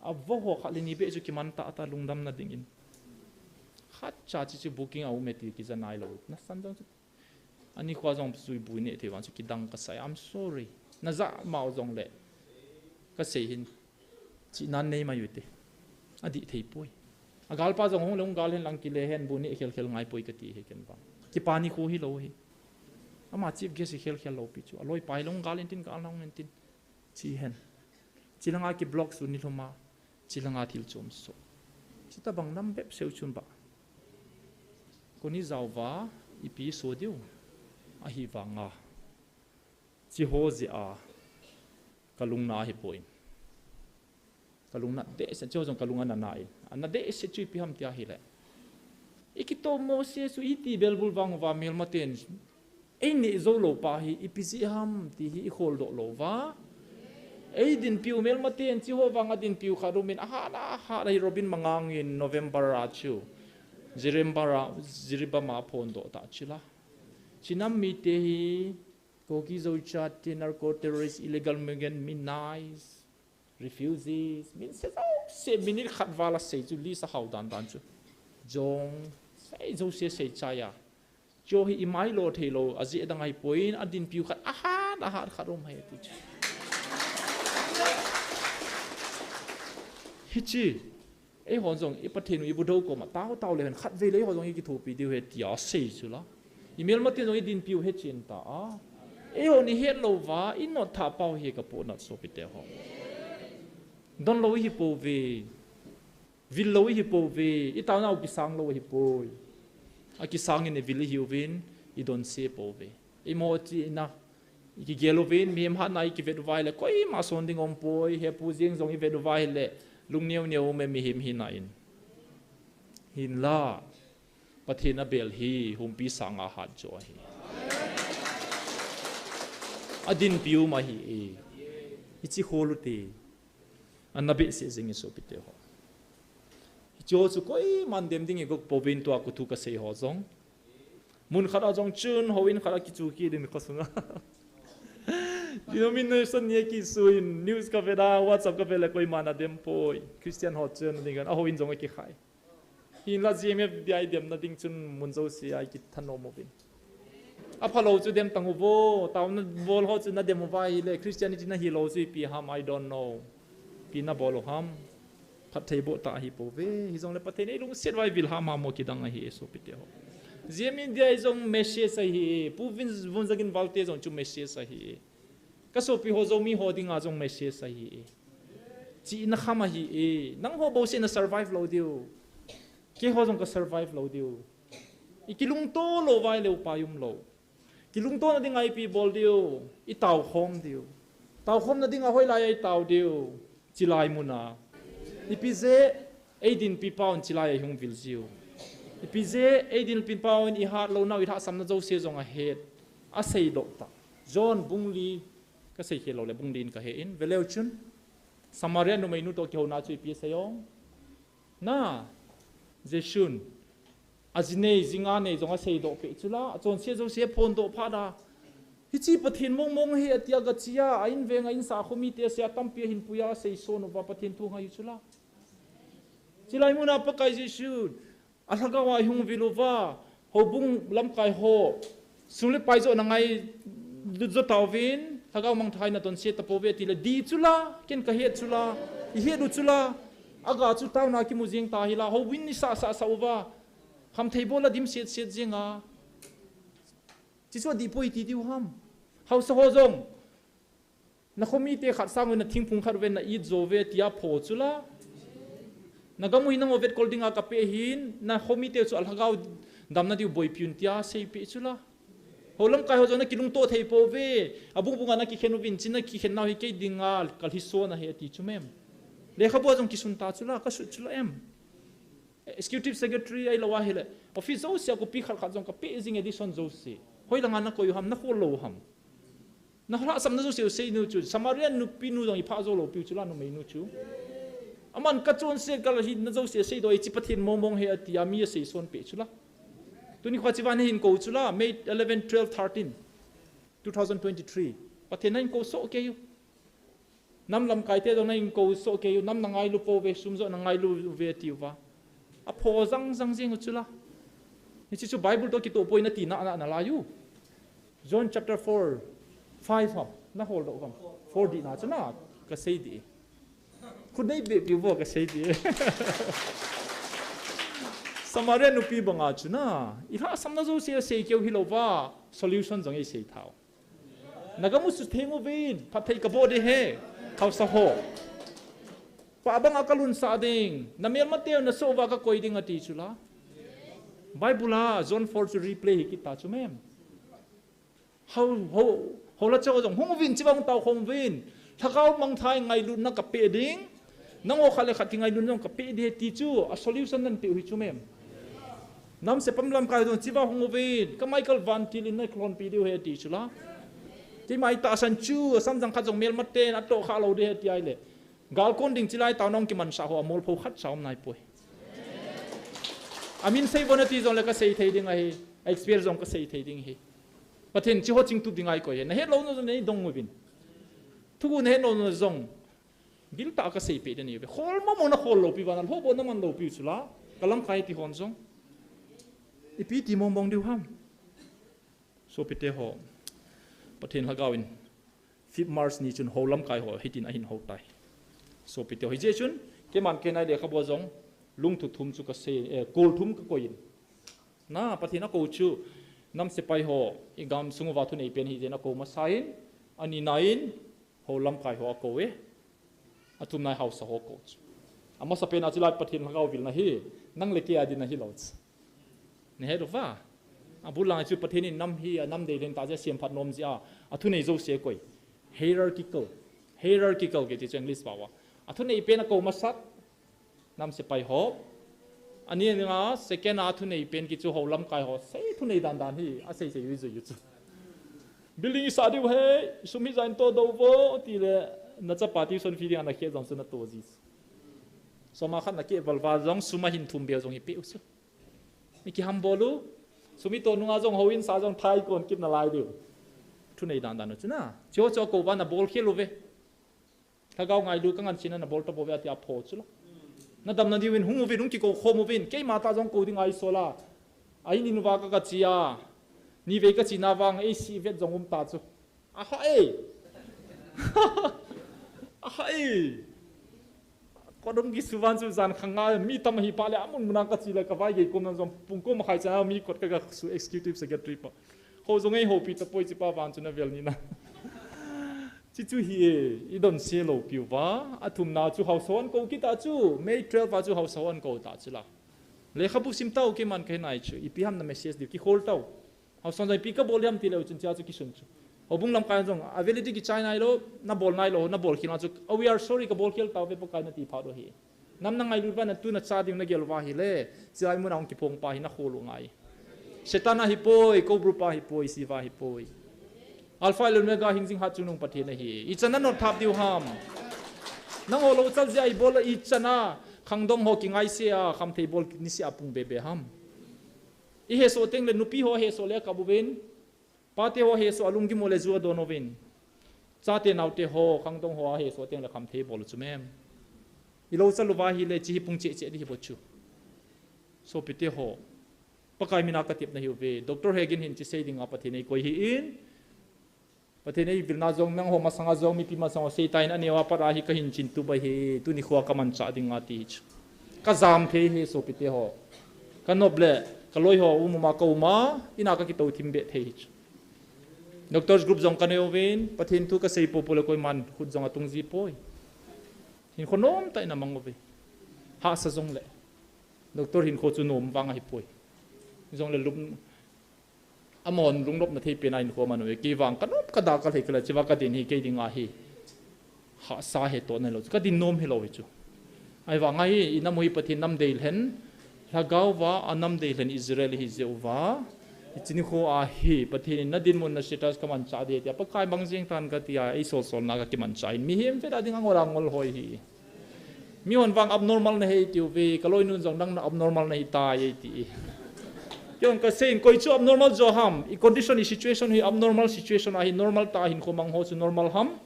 Avo ho khat le ni beh chu kiman tah tah lungdamna dingin. Khatcha chi chu booking a um e ti kija nailou. Nasan jong chu. Ani kho jong sui bu neh thei vang chu kidang kasai. I'm sorry. Najah mau jongle. Kasei hin. Chi nan nei mai u te. Adih thei poi. Agalpa jong hung le hung gal hen lang kile hen bu neh khel khel ngai poi kati hi ken vang. Kipa nikho hilou hi. Ama chief guest hi khel khel lou pi chu. Aloipa hilou hung gal hen tin gal hung hen tin. Chi hen. Chi langa kiblock su ni lhoma. Chi langa thil chom so. Chi tabang nam bep seu chun ba. Koni jao va ipi so diu. Ahivanga. Chi ho jeh a. Kalungna hi poi. Kalungna dehset chu jong kalung ana na in. Ana dehset chu ipi ham tia hile. Ikitomo se su iti belbul vang uva melmaten. Eineh jou lou pa hi, ipi jeh ham ti hi ikhol doh lou va. Eidinpiu melmaten, chi ho vang adinpiu khat umin, ahat, ahat, ahi Robin Mangang in November a chu. Jiribam a, Jiribam a phondoh ta chula. Chi nam mite hi, Kuki Zo chate, narco terrorist, illegal migrant, minais. Refugees, min se jouse, minute khat val a sei chu list a hau dan dan chu. Jong, sei jouse sei chai a. Chu hi imai lo thei lou, ajeh dang ahi poi, adinpiu khat, ahat, ahat khat um ahi ti chu. Hichi, Eihon jong, i Pathen u, i Buddha u koma, tao tao le hen khatvei le eihon jong i kithopi diu ahi tia sei chu la. I melmaten jong i dinpiu hechen ta a. Eihon i het lou va, i not thah pau hi ka ponat sopite ho. Don lou i hi pouve. Vil lou i hi pouve. I taonau kisang lou ahi poi. Akisang in i vil i hiuvin, i don se pouve. I mo chi na. I kigel uvin, mihem hatna i kivet uva ahile, koima son ding um poi, hepu jeng jong i vet uva ahile, lungneo neo um e mihem hina in. Hinla, Pathen abel hi, humpi sanga hat jo ahi. Adinpiu ma hi e. Hichi khol u te. Ana behseh jeng e sopite ho. Hichi ho chu koiman dem ding i gop pouvin tua kuthu kasei ho jong. Mun khat a jong chun, houin khat a kichu kit in khosunga. Denomination ni a kisu in, news ka ve da, WhatsApp ka ve le koiman adem poi. Christian ho chun, ding kan, a houin jong a kikhai. Hinla G M F D I demna ding chun mun jouse a kithanom uvin. Aphalou chu dem tang uvo, taona bol ho chu na dem uva ahile, Christianity na hilou chu ipi ham, I don't know. Ipi na bol u ham. Phattheiboh tah ahi pouve, hijongle Pathen in eilungset uva eivil hamham u kidang ahi e sopite ho. G M F D I jong message ahi e, Pu Vin, Vunjagin Valte jong chu message ahi e. Ka sopi ho Zomi ho dinga jong message ahi e. Chihna kham ahi e, nangho bouseh na survive lou diu. Keiho jong ka survive lou diu. I kilungto lou uva ahile upai umlou. Kilungtona dinga ipi bol diu, i taokhom diu. Taokhomna dinga hoilai a i tao diu, chilai muna. Ipi jeh, eidinpi paun chilai a i hung vil jiu. Ipi jeh, eidinpi paun i hatlounau i lhahsamna jouse jong ahet. Aseidoh ta. John bung li, ka seikhel lou le bung li in ka he in. Veleu chun, Samaria numeinu toh kihouna chu ipi asei ong. Na, Jesun, aji nei, ji nga nei jong aseidoh peh chula, achonset jouse aphondoh phat a. Hichi Pathen mongmong ahi atia gache a, a in veng a insah khomite asei a tampi ahin pui a asei son uva Pathen thu ngai u chula. Chilai muna Pakai Jesun, alhagao a ihung vil uva, houbung lamkai ho, sum le pai jo na ngailut jo tauvin, lhagao mangthah in nadonse tapouve atile, dih chula, ken kahet chula, ihet u chula, aga chu taona kimu jeng ta hila, houin isah sah sah uva, khamthei bol a dimset set jeng a. Chuchu adih poi ti diu ham. Haosa ho jong, nakhomite khat sang uvin, nathingphung khat uvin, na it jo uve tia pho chula. Nagam u hi nangho vetkol dinga kapeh ahin, nakhomite chu alhagao damna diu boipi un tia seipeh chula. Hou lamkai ho jong nakilungto thei pouve. Abung bunga nakikhen uvin, hiche nakikhen nau hi kei dinga kalhisona ahi ati chu mem. Lekhabu a jong kisun ta chula, kasut chula em. Executive Secretary ahilou ahile, office jousea copy khat khat jong kapeh jing, edition jouse. Hoilanga nakoi u ham, nakhol lou u ham. Nalhahsamna jouse u seinu chu, Samaria nupi nu jong ipha jou lou piu chula, numeinu chu. Aman kachonset kalhinna jouse seidoh e, hiche Pathen mongmong ahi atia mi asei sonpeh chula. Tuni khoa hiche vang hin kou chula, May eleven, twelve, thirteen, two thousand twenty-three. Pathen nahin kou soh kei u. Nam lamkaite jong nahin kou soh kei u, nam nangailu pouve, sum joh nangailu uve atiuva. Apho jang jang jeng u chula. Hiche chu Bible toh kitoh poi natina, na, nalai u. John chapter four, five ham, naholdoh uvem. Four dihna chu na, kasei dih e. Khut neibehpi uvo, kasei dih e. Samaria nupi banga chu na, ilhahsamna jouse asei keu hilouva, solution jong eisei thau. Nagamu sutheng uvin, phatthei kaboh ding ahi, haosa ho. Pah banga kalunsah ding, namelmateu nasoh uva kakoi ding ati chula. Bible a John four chu replay hi kit ta chu mem. Hou, hou, houla chao jong hung uvin, hiche vang tao khom uvin. Lhagao mangthah in ngailutna kapeh ding. Nangho khat le khat kingailutna jong kapeh ding ahi ti chu, a solution nanpeh u hi chu mem. Namsepa lamkai jong hiche vang hung uvin. Ka Michael Van Til in nakilhonpi diu ahi ati chula. Keima itahsan chu, asamjang khat jong melmaten atoh kha lou ding ahi ati ahile. Galkon ding chilai tao nahung kimansah ho, amolpho khatcha um naipoi. Amin sei vo nati jongle kasei thei ding ahi, a experience jong kasei thei ding ahi. Pathen hiche ho chingtup dinga eikoi ahi. Nahet louna jong neidong uvin. Thuguh nahet louna jong. Giltah a kaseipeh ding ahiuve. Khol mong mong nakhol loupi uva, nalhohboh naman loupiu chula. Kalamkai ti hon jong. Ipi ti mong mong diu ham. Sopite ho, Pathen lhagao in fifth March ni chun hou lamkai ho hitin ahin hou tai. Sopite ho, hijeh chun, keiman keinai lekhabu a jong lungthu thum chu kasei, eh, kol thum kakoi in. Na, Pathen akou chu, namsepai ho, igamsung uva thuneipen hijeh in akou masa in, anina in, hou lamkai ho akou e. Athumna in haosa ho akou chu. Amasapen a chulai Pathen lhagao vilna hi, nang le kei a dinna hilou chu. Nahet uva? Abul lang chu Pathen in nam hi, anam dei lentah jeh a semphat nom jeh a, athunei jouse akoi. Hierarchical. Hierarchical kiti chu English pao a. Athuneipen akou masat. Namsepai ho. Ani nga second a thuneipen kiti chu hou lamkai ho. Sei thunei dan dan hi, asei sei ui jui u chu. Building isah diu ahi, sum hijat in todoh uvo, tile, nachapa tuition fee dinga nakhe jong chu nato ji chu. Soma khat nakeh valval jong, sum ahin thum beh jong ipeh u chu. Ikihambol u, sum ito nunga jong houin sa jong thai kon kit nalai diu. Thunei dan dan u chu na. Hicheho chu akou uva nabolkhel uve. Lhagao ngailu kangansena nabol tapouve atia pho chula. Nadamna diuvin hung uvin, hung kikou khom uvin, keima tah jong kou dinga eisol a. A in in uva ka, kache a. Nivei kachena vang eisih vet jong um ta chu. Aha e. Aha e. Kot hung kisu vang chu jan khat nga mi tam ahi pah le amun muna kache le kavaigei komna jong pung ko makhai chan a mi kot ka, kasu executive secretary pa. Hou jong eihoupi tapoi, hichepa vang chu navel ni na. Hiche chu hi e, idonse loupiuva, athumna chu haosa hon kou kit a chu, May twelve a chu haosa hon kou ta chu la. Lekhabu sim tau, keiman kahinai chu, ipi ham na message diu, kikhol tau. Haosa hon jong ipi kabol ham tileu chun hichea chu kisun chu. Houbung lamkai jong, avel a di kichai nailou, nabol nailou, nabolkhel na chu, a, we are sorry, kabolkhel tauve Pakai nati phat u ahi. Nam nangailut uva natu nacha ding nagel uva ahile, chilai muna hung kiphong pa hi nakhol u ngai. Satan ahipoi, Cobra pa ahipoi, Shiva ahipoi. Alpha le Omega hingjing hatchungnung Pathen ahi. Ichan a notthap diu ham. Nangho louchal jeh a ibol a ichan a, khangdong ho kingaise a, khamthei bol nise a pung bebe ham. Ihesoh tengle nupi ho ahesoh le akap uvin. Pate ho ahesoh a lunggim u le ju adon uvin. Chate naote ho, khangdong ho ahesoh tengle khamthei bol u chu mem. Ilouchal uva ahile hiche hi pung cheh cheh ding ahi bou chu. Sopite ho. Pakai mina katepna ahiuve. Doctor Hagin hin hiche sei dinga Pathen eikoi ahin. Pathen eivilna jong nangho masanga jong mipi masanga ho seitan aneo a pat a hi kahin chintup ahi. Tuni khoa kamanchah dinga ti chu. Kajam thei ahi sopite ho. Kanop le, kaloi ho um um a kaum a, in a kakitouthim beh thei ahi chu. Doctors group jong kanei uvin, Pathen thu kasei popo le koiman khut jong atung jipoi. Hinkho nomtah in amang uve. Hahsa jongle. Doctor hinkho chu nom vang ahipoi. Jongle lup, Amahon lungnopna thei pen a hinkho aman u e. Kei vang ka nop ka da ka lhei ka le, chua ka din hi kei ding ahi. Hahsa he toh nai lou chu. Ka din nom hilou hi chu. Ahivang a hi, i nam u hi Pathen nam deilhen, lhagao va a nam deilhen Israel hi jeh uva. Hiche nikho a hi, Pathen in na dinmun na status ka manchah ding tia, Pakai bang jeng tan ka tia, ei solsolna ka kimanchah in. Mihem vet a ding a ngol a ngol hoi hi. Mihon vang abnormal na hi tiu ve, ka loinun jong nang na abnormal na hi tai ei ti. Kei jong ka sei in koi chu abnormal jo ham, i condition, i situation hi abnormal situation ahi, normal tah a hinkho mang ho chu normal ham.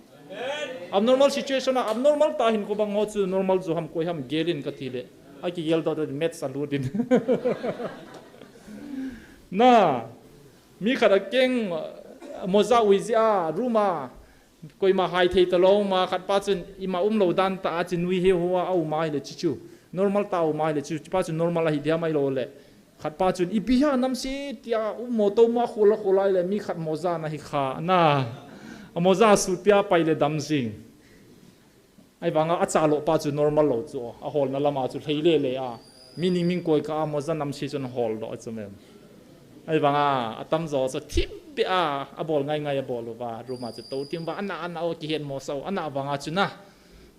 Abnormal situation a abnormal tah a hinkho mang ho chu normal jo ham, koi ham gel in ka ti le. A kigel doh doh in maths a lut in. Na, mi khat a keng, uh, moja ui jeh a, room a, koima hai thei talou ma, khat pa chun ima um lou dan tah a chu nui he ho a um a hile chu chu. Normal tah a um a hile chu, chu pa chu normal ahi dia mai lou le. Khat pa chun ipi ham namse tia um mo to ma khol a khol a le mi khat moja na hi kha na. A moja sut pia pai le dam jing. Ahivang a, a cha lou pa chu normal lou chu, a holna lam a chu lhei le le a. Mi ning ming koi ka a moja namse chun hol doh chu mem. Ahivang a, a tamjo chu thim pia a, a bol ngai ngai a bol uva, room a chu to thim uva, ana, ana o kihen mo sa u, ana vang a chu na.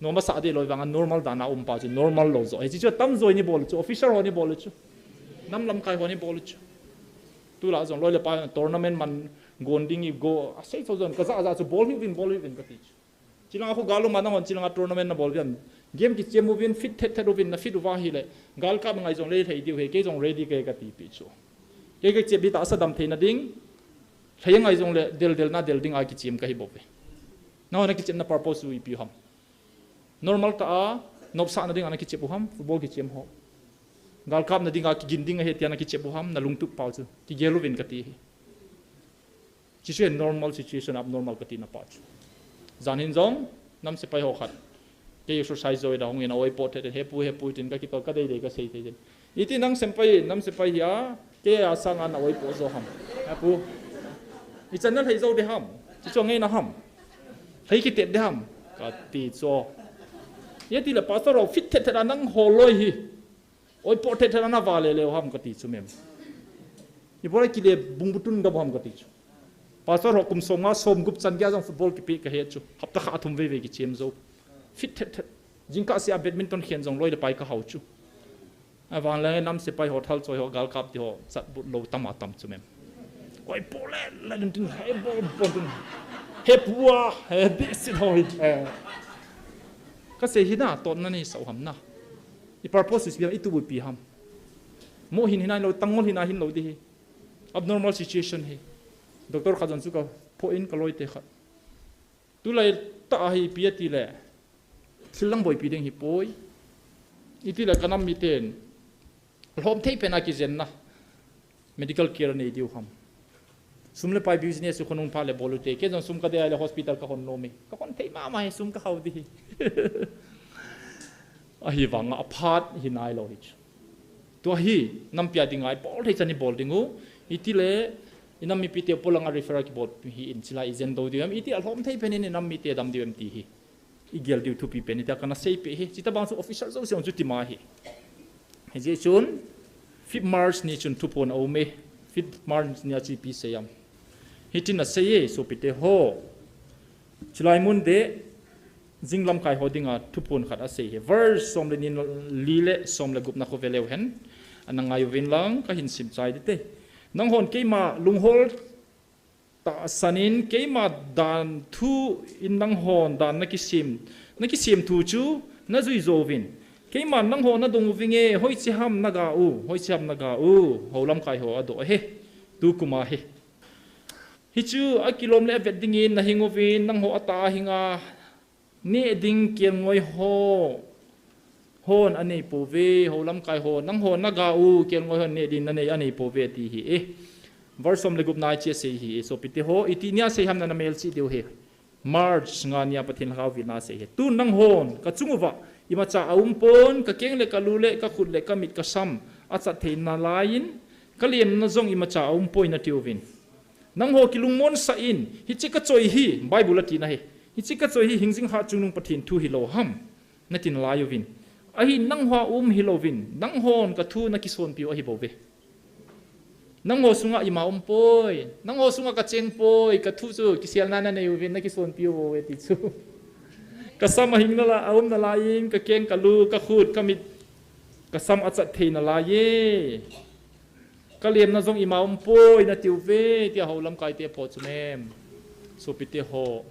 Nom a sa deh lou vang a normal dan a um pa chu normal lou jo. Hiche chu tamjo in i bol chu, officer hon i bol chu. Nam lamkai hon i bol chu. Tulai jong loi le pai tournament man gon ding i go, a sei cho jon ka ja ja chu bol hih uvin, bol hih uvin ka ti chu. Chilang a khu gal um a nahon chilang a tournament na bol uvin. Game kichem uvin, fit thet thet uvin, na fit uva hile. Gal kap ngai jong le lhei diu he, kei jong ready kei ka ti pi chu. Kei ka chep di tahsa dam theina ding. Lhei ngai jong le del del na del ding a kichem ka hi bou ve. Nahon a kichemna purpose u ipi ham. Normal tah a, nopsahna ding a na kichep u ham, football kichem ho. Gal kapna ding a kigin ding ahi tia na kichep u ham, na lungtup pau chu. Kigel uvin ka ti hi. Chu chu normal situation, abnormal ka tina pa chu. Jan hin jong, nam sepai ho khat. Kei exercise joi da hung in a oi po thet, he pu, he pu tin ka kitol ka dei dei ka sei thei din. Iti nang sepai, nam sepai hi a, kei a sang a na oi po jo ham. A pu. I chan na lhei jo de ham. Chu chu ngai na ham. Lhei kitet de ham. Ka ti chu. Ye ti le pastor ho fit thet thet a nang ho loi hi. Oi po thet thet a na va le le ham ka ti chu mem. I bol a kile bung butun ga ham ka ti chu. Pastor ho kum som nga som gup chan gei a jong football kipe ka he chu. Hapta khat a thum vei vei kichem jo. Fit thet thet. Jingkah sia badminton khen jong loi le pai ka hau chu. Ahivang le nam sepai ho thal choi ho gal kap ti ho chat but lou tam a tam chu mem. Koi po le le dun tin he bol bol dun. He pu a, he di sit ho hi. Eh. Ka sei hi na, totna nei sa u ham na. I purpose is biang i tu bu pi ham. Mo hin hin a hin lou, tangol hin a hin lou di hi. Abnormal situation hi. Doctor khat jong chu ka pho in ka loi te khat. Tulai tah a hi ipi ati le. Thil lang boipi ding hi poi. Iti le ka nam mi ten. Lhom thei pen a kijen na. Medical care nei diu ham. Sum le pai business chu khonung pha le bol u te. Kei jong sum ka dei a le hospital ka hon nom e. Ka hon thei mama hi sum ka hau di hi. Ahivang a phat hi nai lou hi chu. Tua hi, nampi a ding a i bol thei chan i bol ding u. Iti le, i nam mipi te polang a referral kibol hi in chilai i jen do diu em. Iti a lhom thei pen in i nam mi te dam diu em ti hi. I gel diu thupi pen, iti a kana sei pe hi. Chita bang chu official jo se ong chu tima hi. Hi je chun, fifth March ni chun thuphon a um e. Fifth March ni a chu ipi sei am. Hitin a sei e, sopi te ho. Chilai mun de, jing lamkai ho dinga thuphon khat a sei hi. Verse som le ni li le som le gupna khu ve leu hen. Ana ngai uvin lang ka hin sim chai di te. Nang hon keima lunghol tahsan in keima dan thu in nang hon dan na kisim, na kisim thu chu na jui jo uvin. Keima nang hon na dong uvin e, hoiche ham na ga u, hoiche ham na ga u, ho lamkai ho a do he. Tu kuma he. Hichu a kilom le a vet dingin na hing uvin, nang ho a ta a hinga, neh ding kelngoi ho, hon a nei po ve, ho lamkai ho, nang ho na ga u, kelngoi hon neh ding na nei, a nei po ve ti hi e. Verse som le gupna a chi a sei hi e, sopi te ho, iti nia sei ham na na mel chi diu he. March nga nia Pathen lhagao vilna a sei hi. Tu nang hon, ka chung uva, imacha a um pon, ka keng le ka lu le, ka khut le ka mit ka sam, a chat theina laiin, ka lenna jong imacha a um poi na ti uvin. Nang ho kilungmon sa in, hiche ka choi hi, Bible a tina hi. Hiche ka choi hi, hingjing hatchungnung Pathen thu hi lou ham, na tin lai uvin. Ahi nang ho a um hi louvin, nang hon ka thu na kisonpi u ahi bou ve. Nangho sunga ima umpoi, nangho sunga kacheng poi, kathu chu kiselna nanei uvin, nakisonpi uve ti chu. Kasam ahing nalai, aum nalai in, kakeng kalu, kakhut, kamit, kasam achat thei nalai e. Kalemna jong ima umpoi nati uve, tia houlamkai te pho chu mem. Sopite ho,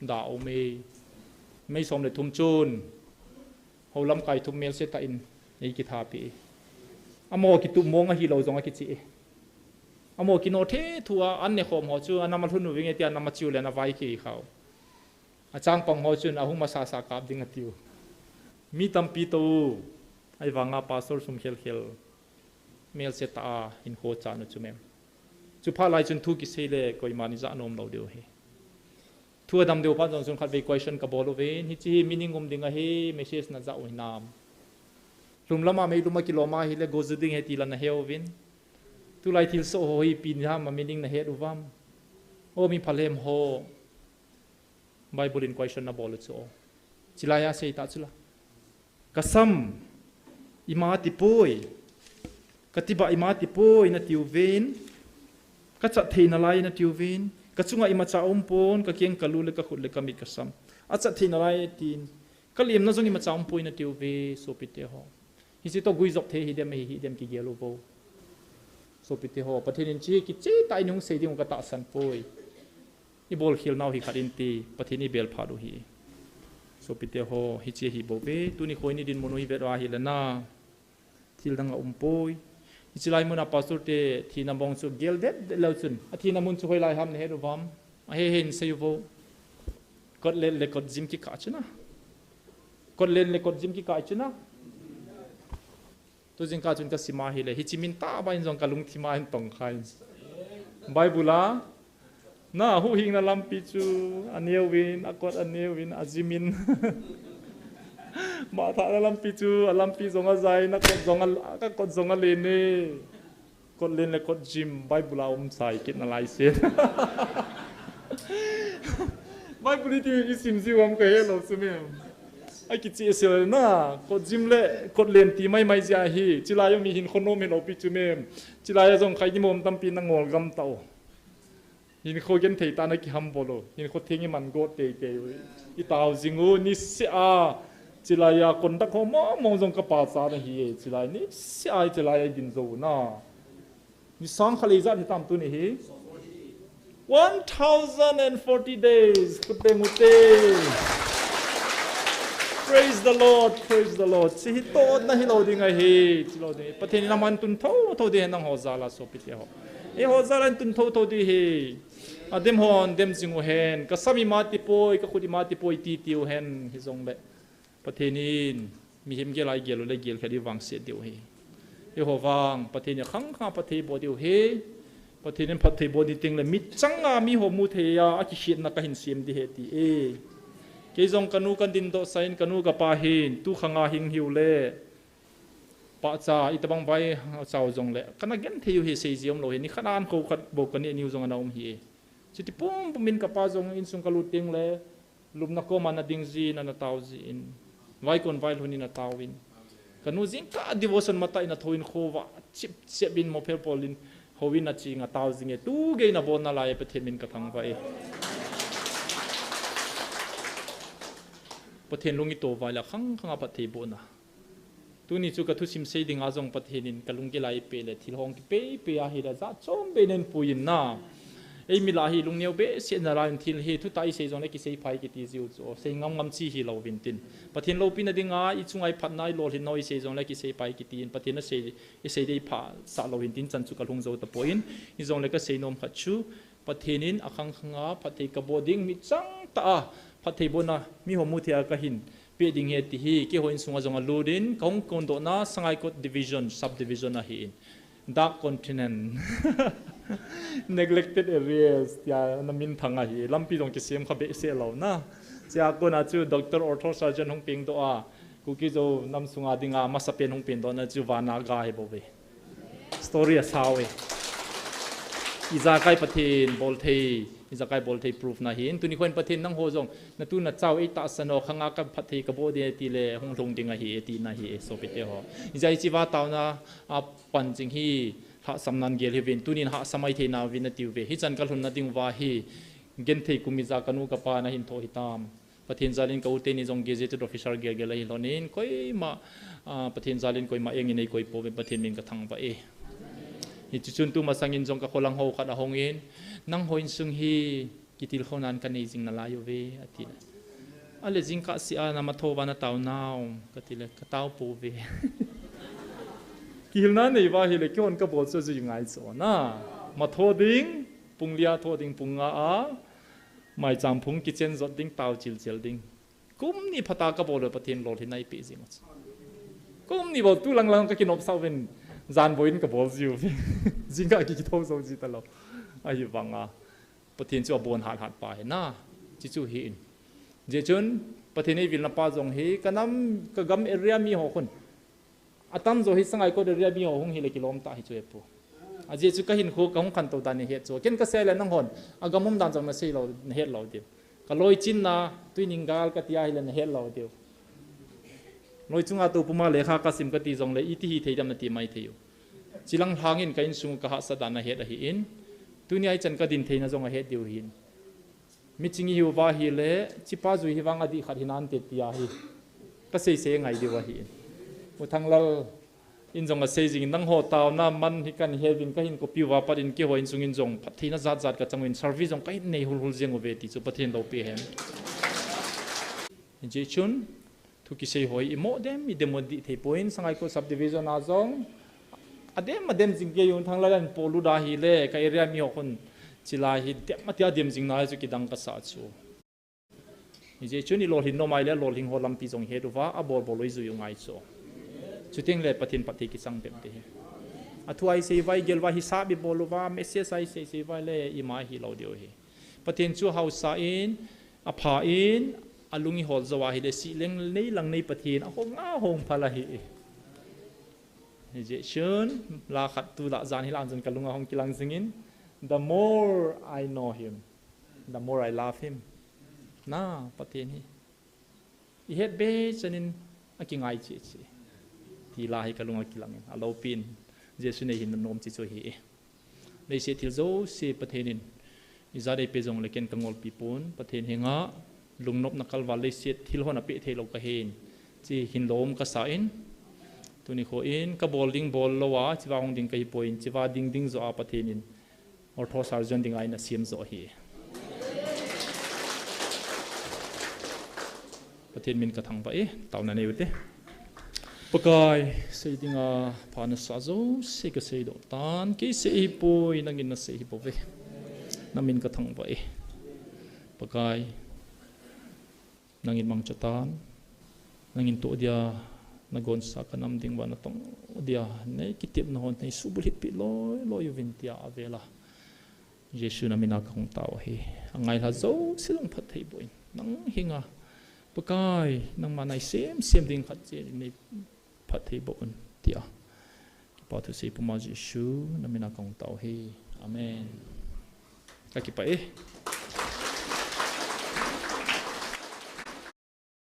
da ume. Mei som le thum chun. Houlamkai thum melse tah in, ei kithapi. Amaho kitup mong ahilou jong akichi e. Amaho kino the thua, an nekhom ho chu, anam alhun uvinge tia, anam achiu le ana vai kei khau. Achangpang ho chun, ahung masasa kap ding atiu. Mi tampi tou, ahivanga pastor sum khelkhel. Melse tah a, hinkho chan u chu mem. Chu phat lai chun thu kisei le, koiman ija nom lou diu ahi. Thu adam diu phat jong chun khatvei question kabol uvin, hiche hi meaning um ding ahi, message najah u hinam. Lhumlama meilum a kilom ahile, go ju ding ahi ti la nahe uvin. Tulai thilsoh ho hi ipi ham a meaning nahet uvam. O mi phalhem ho. Bible in question nabol u chu o. Chilai a sei ta chula. Kasam, ima tipoi. Katibah ima tipoi nati uvin. Kachat thei nalai nati uvin. Kachunga imacha umpon, kakeng kalu le kakhut le kamit kasam. Achat thei nalai tin. Kalemna jong imacha umpoi nati uve, sopite ho. Hiche toh guijop thei hidem, ahi hidem kigel uvo. Sopite ho, Pathen in hiche kiche tah in hung sei ding u katahsan poi. Ibolkhel nau hi khat inte, Pathen in ibel phat u ahi. Sopite ho, hiche hi bou ve, tuni kho idinmun u hi vet uva ahile na. Thil dang aumpoi. Hiche lai mun a pastor te thina mong chu gel det det leu chun. Athina mun chu hoilai ham nahet uvam. Ahe hen sei uvo. Kotlen le kotjim kikah chu na. Kotlen le kotjim kikah chu na. Tu jingkah chun kasim ahile, hiche min tah bang in jong kalungthim a hin tong khan. Bible a, na huhhingna lampi chu aneo in, akot aneo in, ajim in. Mathahna lampi chu alampi jong ajai in, akot jong a, akot jong alen e. Kotlen le kotjim, Bible a um chai kit nalai se. Bible iti isim jiu ham kahe lou chu mem. Akicheh sel na, kotjim le kotlen ti maimai jeh ahi, chulai a mi hinkho nom hilou pi chu mem. Chulai a jong khaini mom tampi nangol gam tau. Hinkho genthei tah a nakiham bol u. Hinkho theng iman got teitei u. Itao jing u, niseh a. Chulai a conduct ho mong mong jong kapachat ahi e. Chulai niseh a, chulai a idin jou u na. Ni sang khat le ijat hitam tuni hi. One thousand and forty days. Khut beng ute. Praise the Lord, praise the Lord. Hiche hi totna hilou ding ahi, hilou ding. Pathen in aman tun thotho ding ahi nangho jal a sopite ho. Eiho jal a tun thotho ding ahi. Adem hon dem jing u hen. Kasam ima tipoi, kakhut ima tipoi ti tiu hen. Hijongle. Pathen in mihem gel a igel u le gelkha diu vangset diu ahi. Eiho vang, Pathen in akhang khang a phatthei boh diu ahi. Pathen in phatthei boh ding teng le michang a miho mu thei a, akikhetna kahin sem ding ahi ti e. Kei jong kanu kadindoh sah in, kanu kapa hin, tu khang a hing hiu le. Pahcha, itobang vai chau jongle. Kana genthei u ahi, seiji umlou ahi, nikhat a an kho khat bou kaneh niu jong ana um ahi e. Chuti pumpum in kapa jong insung kalut teng le, lupna koma ana ding jin, ana tao jin. Vaikon vailhun in ana tao in. Kanu jingkah devotion matah in athou in khovah, chip chip in mophel pol in, hou in aching atao jing e. Tu gei in abol nalai e, Pathen min kathangvah e. Pathen lung ito vai le khang khang a phatthei boh na. Tuni chu kathusim sei ding a jong Pathen in kalunggel a eipeh le thil hong kipei pei ahile jat chom beh in pui in na. Eimi lah hi lungneo behseh nalai in thil hi thutah isei jongle kisei phai kiti jiu chu. Sei ngam ngam chi hilou vin tin. Pathen loupina ding a ichung a iphatna ilolhin nau isei jongle kisei phai kiti in Pathen asei, isei ding iphasah lou hin tin chan chu kalhung jou tapoi in. Hijongle kasei nom khat chu. Pathen in akhang khang a phatthei kaboh ding michang tah a phatthei bohna miho mu thei a kahin peh ding ahi ti hi, keiho insung a jong alut in, kahung kondohna Sangaikot Division, Subdivision ahi in. Dark Continent. Neglected Areas, tia ana minthang ahi. Lampi jong kisem kha behseh lou na. Chua kona chu Doctor Arthur Sargent hung pengdoh a. Kuki Zo nam sunga dinga masapen hung pengdohna chu vana ga ahi bou ve. Story asao e. Ijakai Pathen bolthei, ijakai bolthei proof na hin. Tuni khoin Pathen nangho jong, natu nachau eitahsan u, khang a kaphatthei kaboh ding e tile, hung lhung ding ahi e tina ahi e, sopite ho. Ijeh inem itile taona a pan jing hi, Lhahsamnan gel hiuvin, tunin lhahsam mai thei nauvin natiuve. Hichan kalhunna diuva hi, genthei kum ija kanu kapa nahin thoh hitam. Pathen jalin ka u teni jong gazetted officer gelgel ahi lhonin, koima, ah, Pathen jalin koima engin eikoi pouve, Pathen min kathangvah e. Hiche chun tumasangin jong kakholang ho khat ahungin, nangho insung hi kitilkhounan kanei jing nalai uve, ati le. Ale jingkah seh a namatho uva natao nam, kati le, katao pouve. Kihilna neiuva ahile, keihon kabol chu ajui ngai chu na. Matho ding, pung li a tho ding, pung nga a, maicham phung kichen jot ding, tao chilchel ding. Kum ni phat a kabol le Pathen lolhinna eipeh jing u chu. Kum ni bou tulang lang kakinopsah uvin, jan boin kabol jiu. Jingkah kikitho jou ji talou. Ahivanga Pathen chu abon hathat pa hi na. Hichu hi in. Hijeh chun Pathen eivilna pa jong hi kanam, kagam area miho khun. Atamjo hi Sangaikot area miho hung hile kilom tah hi chu hepu. Ajeh chu kahinkho kahung khantou dan nahet chu. Ken kasei le nanghon agam um dan jong nasei lou, nahet lou diu. Kaloichinna, Tuininggal kati ahile nahet lou diu. Loi chunga toupuma lekha kasim kati jongle iti hithei dem nati mai thei u. Chilang lhangin ka insung kahahsat dan nahet ahin. Tunia hichan kadin theina jong ahet diu ahin. Miching ihiuva ahile, chipa jui hi vang adih khat hinante ti ahi. Kaseisei ngai diu ahi. U Thanglal in jong asei jingin, nangho taona man hi kahin heuvin, kahin kopiuva pat in keiho insungin jong phattheina jatjat kachang uvin, service jong kahin nei hulhul jeng uve ti chu Pathen loupi hen. Hijeh chun, thu kisei ho hi imoh dem, idem u dih thei poi, Sangaikot subdivision a jong adem, adem jing kei u, Thanglal in polut ahile, ka area miho khun chilai hi dem, atia dem jing nai chu kidang kasah chu. Hijeh chun ilolhin nom ahile, lolhing ho lampi jong het uva, abolbol u ijui u ngai chu. Chuteng le Pathen phatthei kichang bep ding ahi. Athu a isei uva, igel uva, hisap ibol uva, message a isei, sei uva le, ima hilou diu ahi. Pathen chu hausa in, apha in, alung ihol jou ahile, sihleng neilang nei Pathen, ahong ahong phal ahi. Hijeh chun, la khat tulai jan hilang chun kalunga hung kilang jingin, the more I know him, the more I love him. Na, Pathen hi ihet be chanin akingai cheh cheh. Ti la hi kalunga kilangin, aloupin, Jesu neihinna nom chu chu ahi. Leiset thil jouse Pathen in ijat eipeh jongle ken kangolpi pon, Pathen henga lungnopna kalval leiset thil hon apeh theilou kahin, chi hin lom kasa in, tuni kho in kabol ding bol louva chiva hung ding kahipoi, chiva ding ding joh a Pathen in ortho surgeon dinga eina sem joh ahi. Pathen min kathangvah e, taona nei ute. Pakai, sei dinga pha nasa jouse kaseidoh tan, kei sei hipoi, nangin nasei hibouve. Namin kathangvah e. Pakai, nangin mangcha tan, nangin toh dia, nagonsa kanam dinguva natong dia, nei kitepna hon nei subulhitpeh loi loi uvin tia avela Jesu namina kahung tao ahi. Angailha jouse jong phattheiboh in, nang henga, Pakai, nangma nai semsem ding khat cheh in nei phattheiboh un tia, kipa thusei puma Jesu namina kahung tao ahi. Amen. Kakipah e.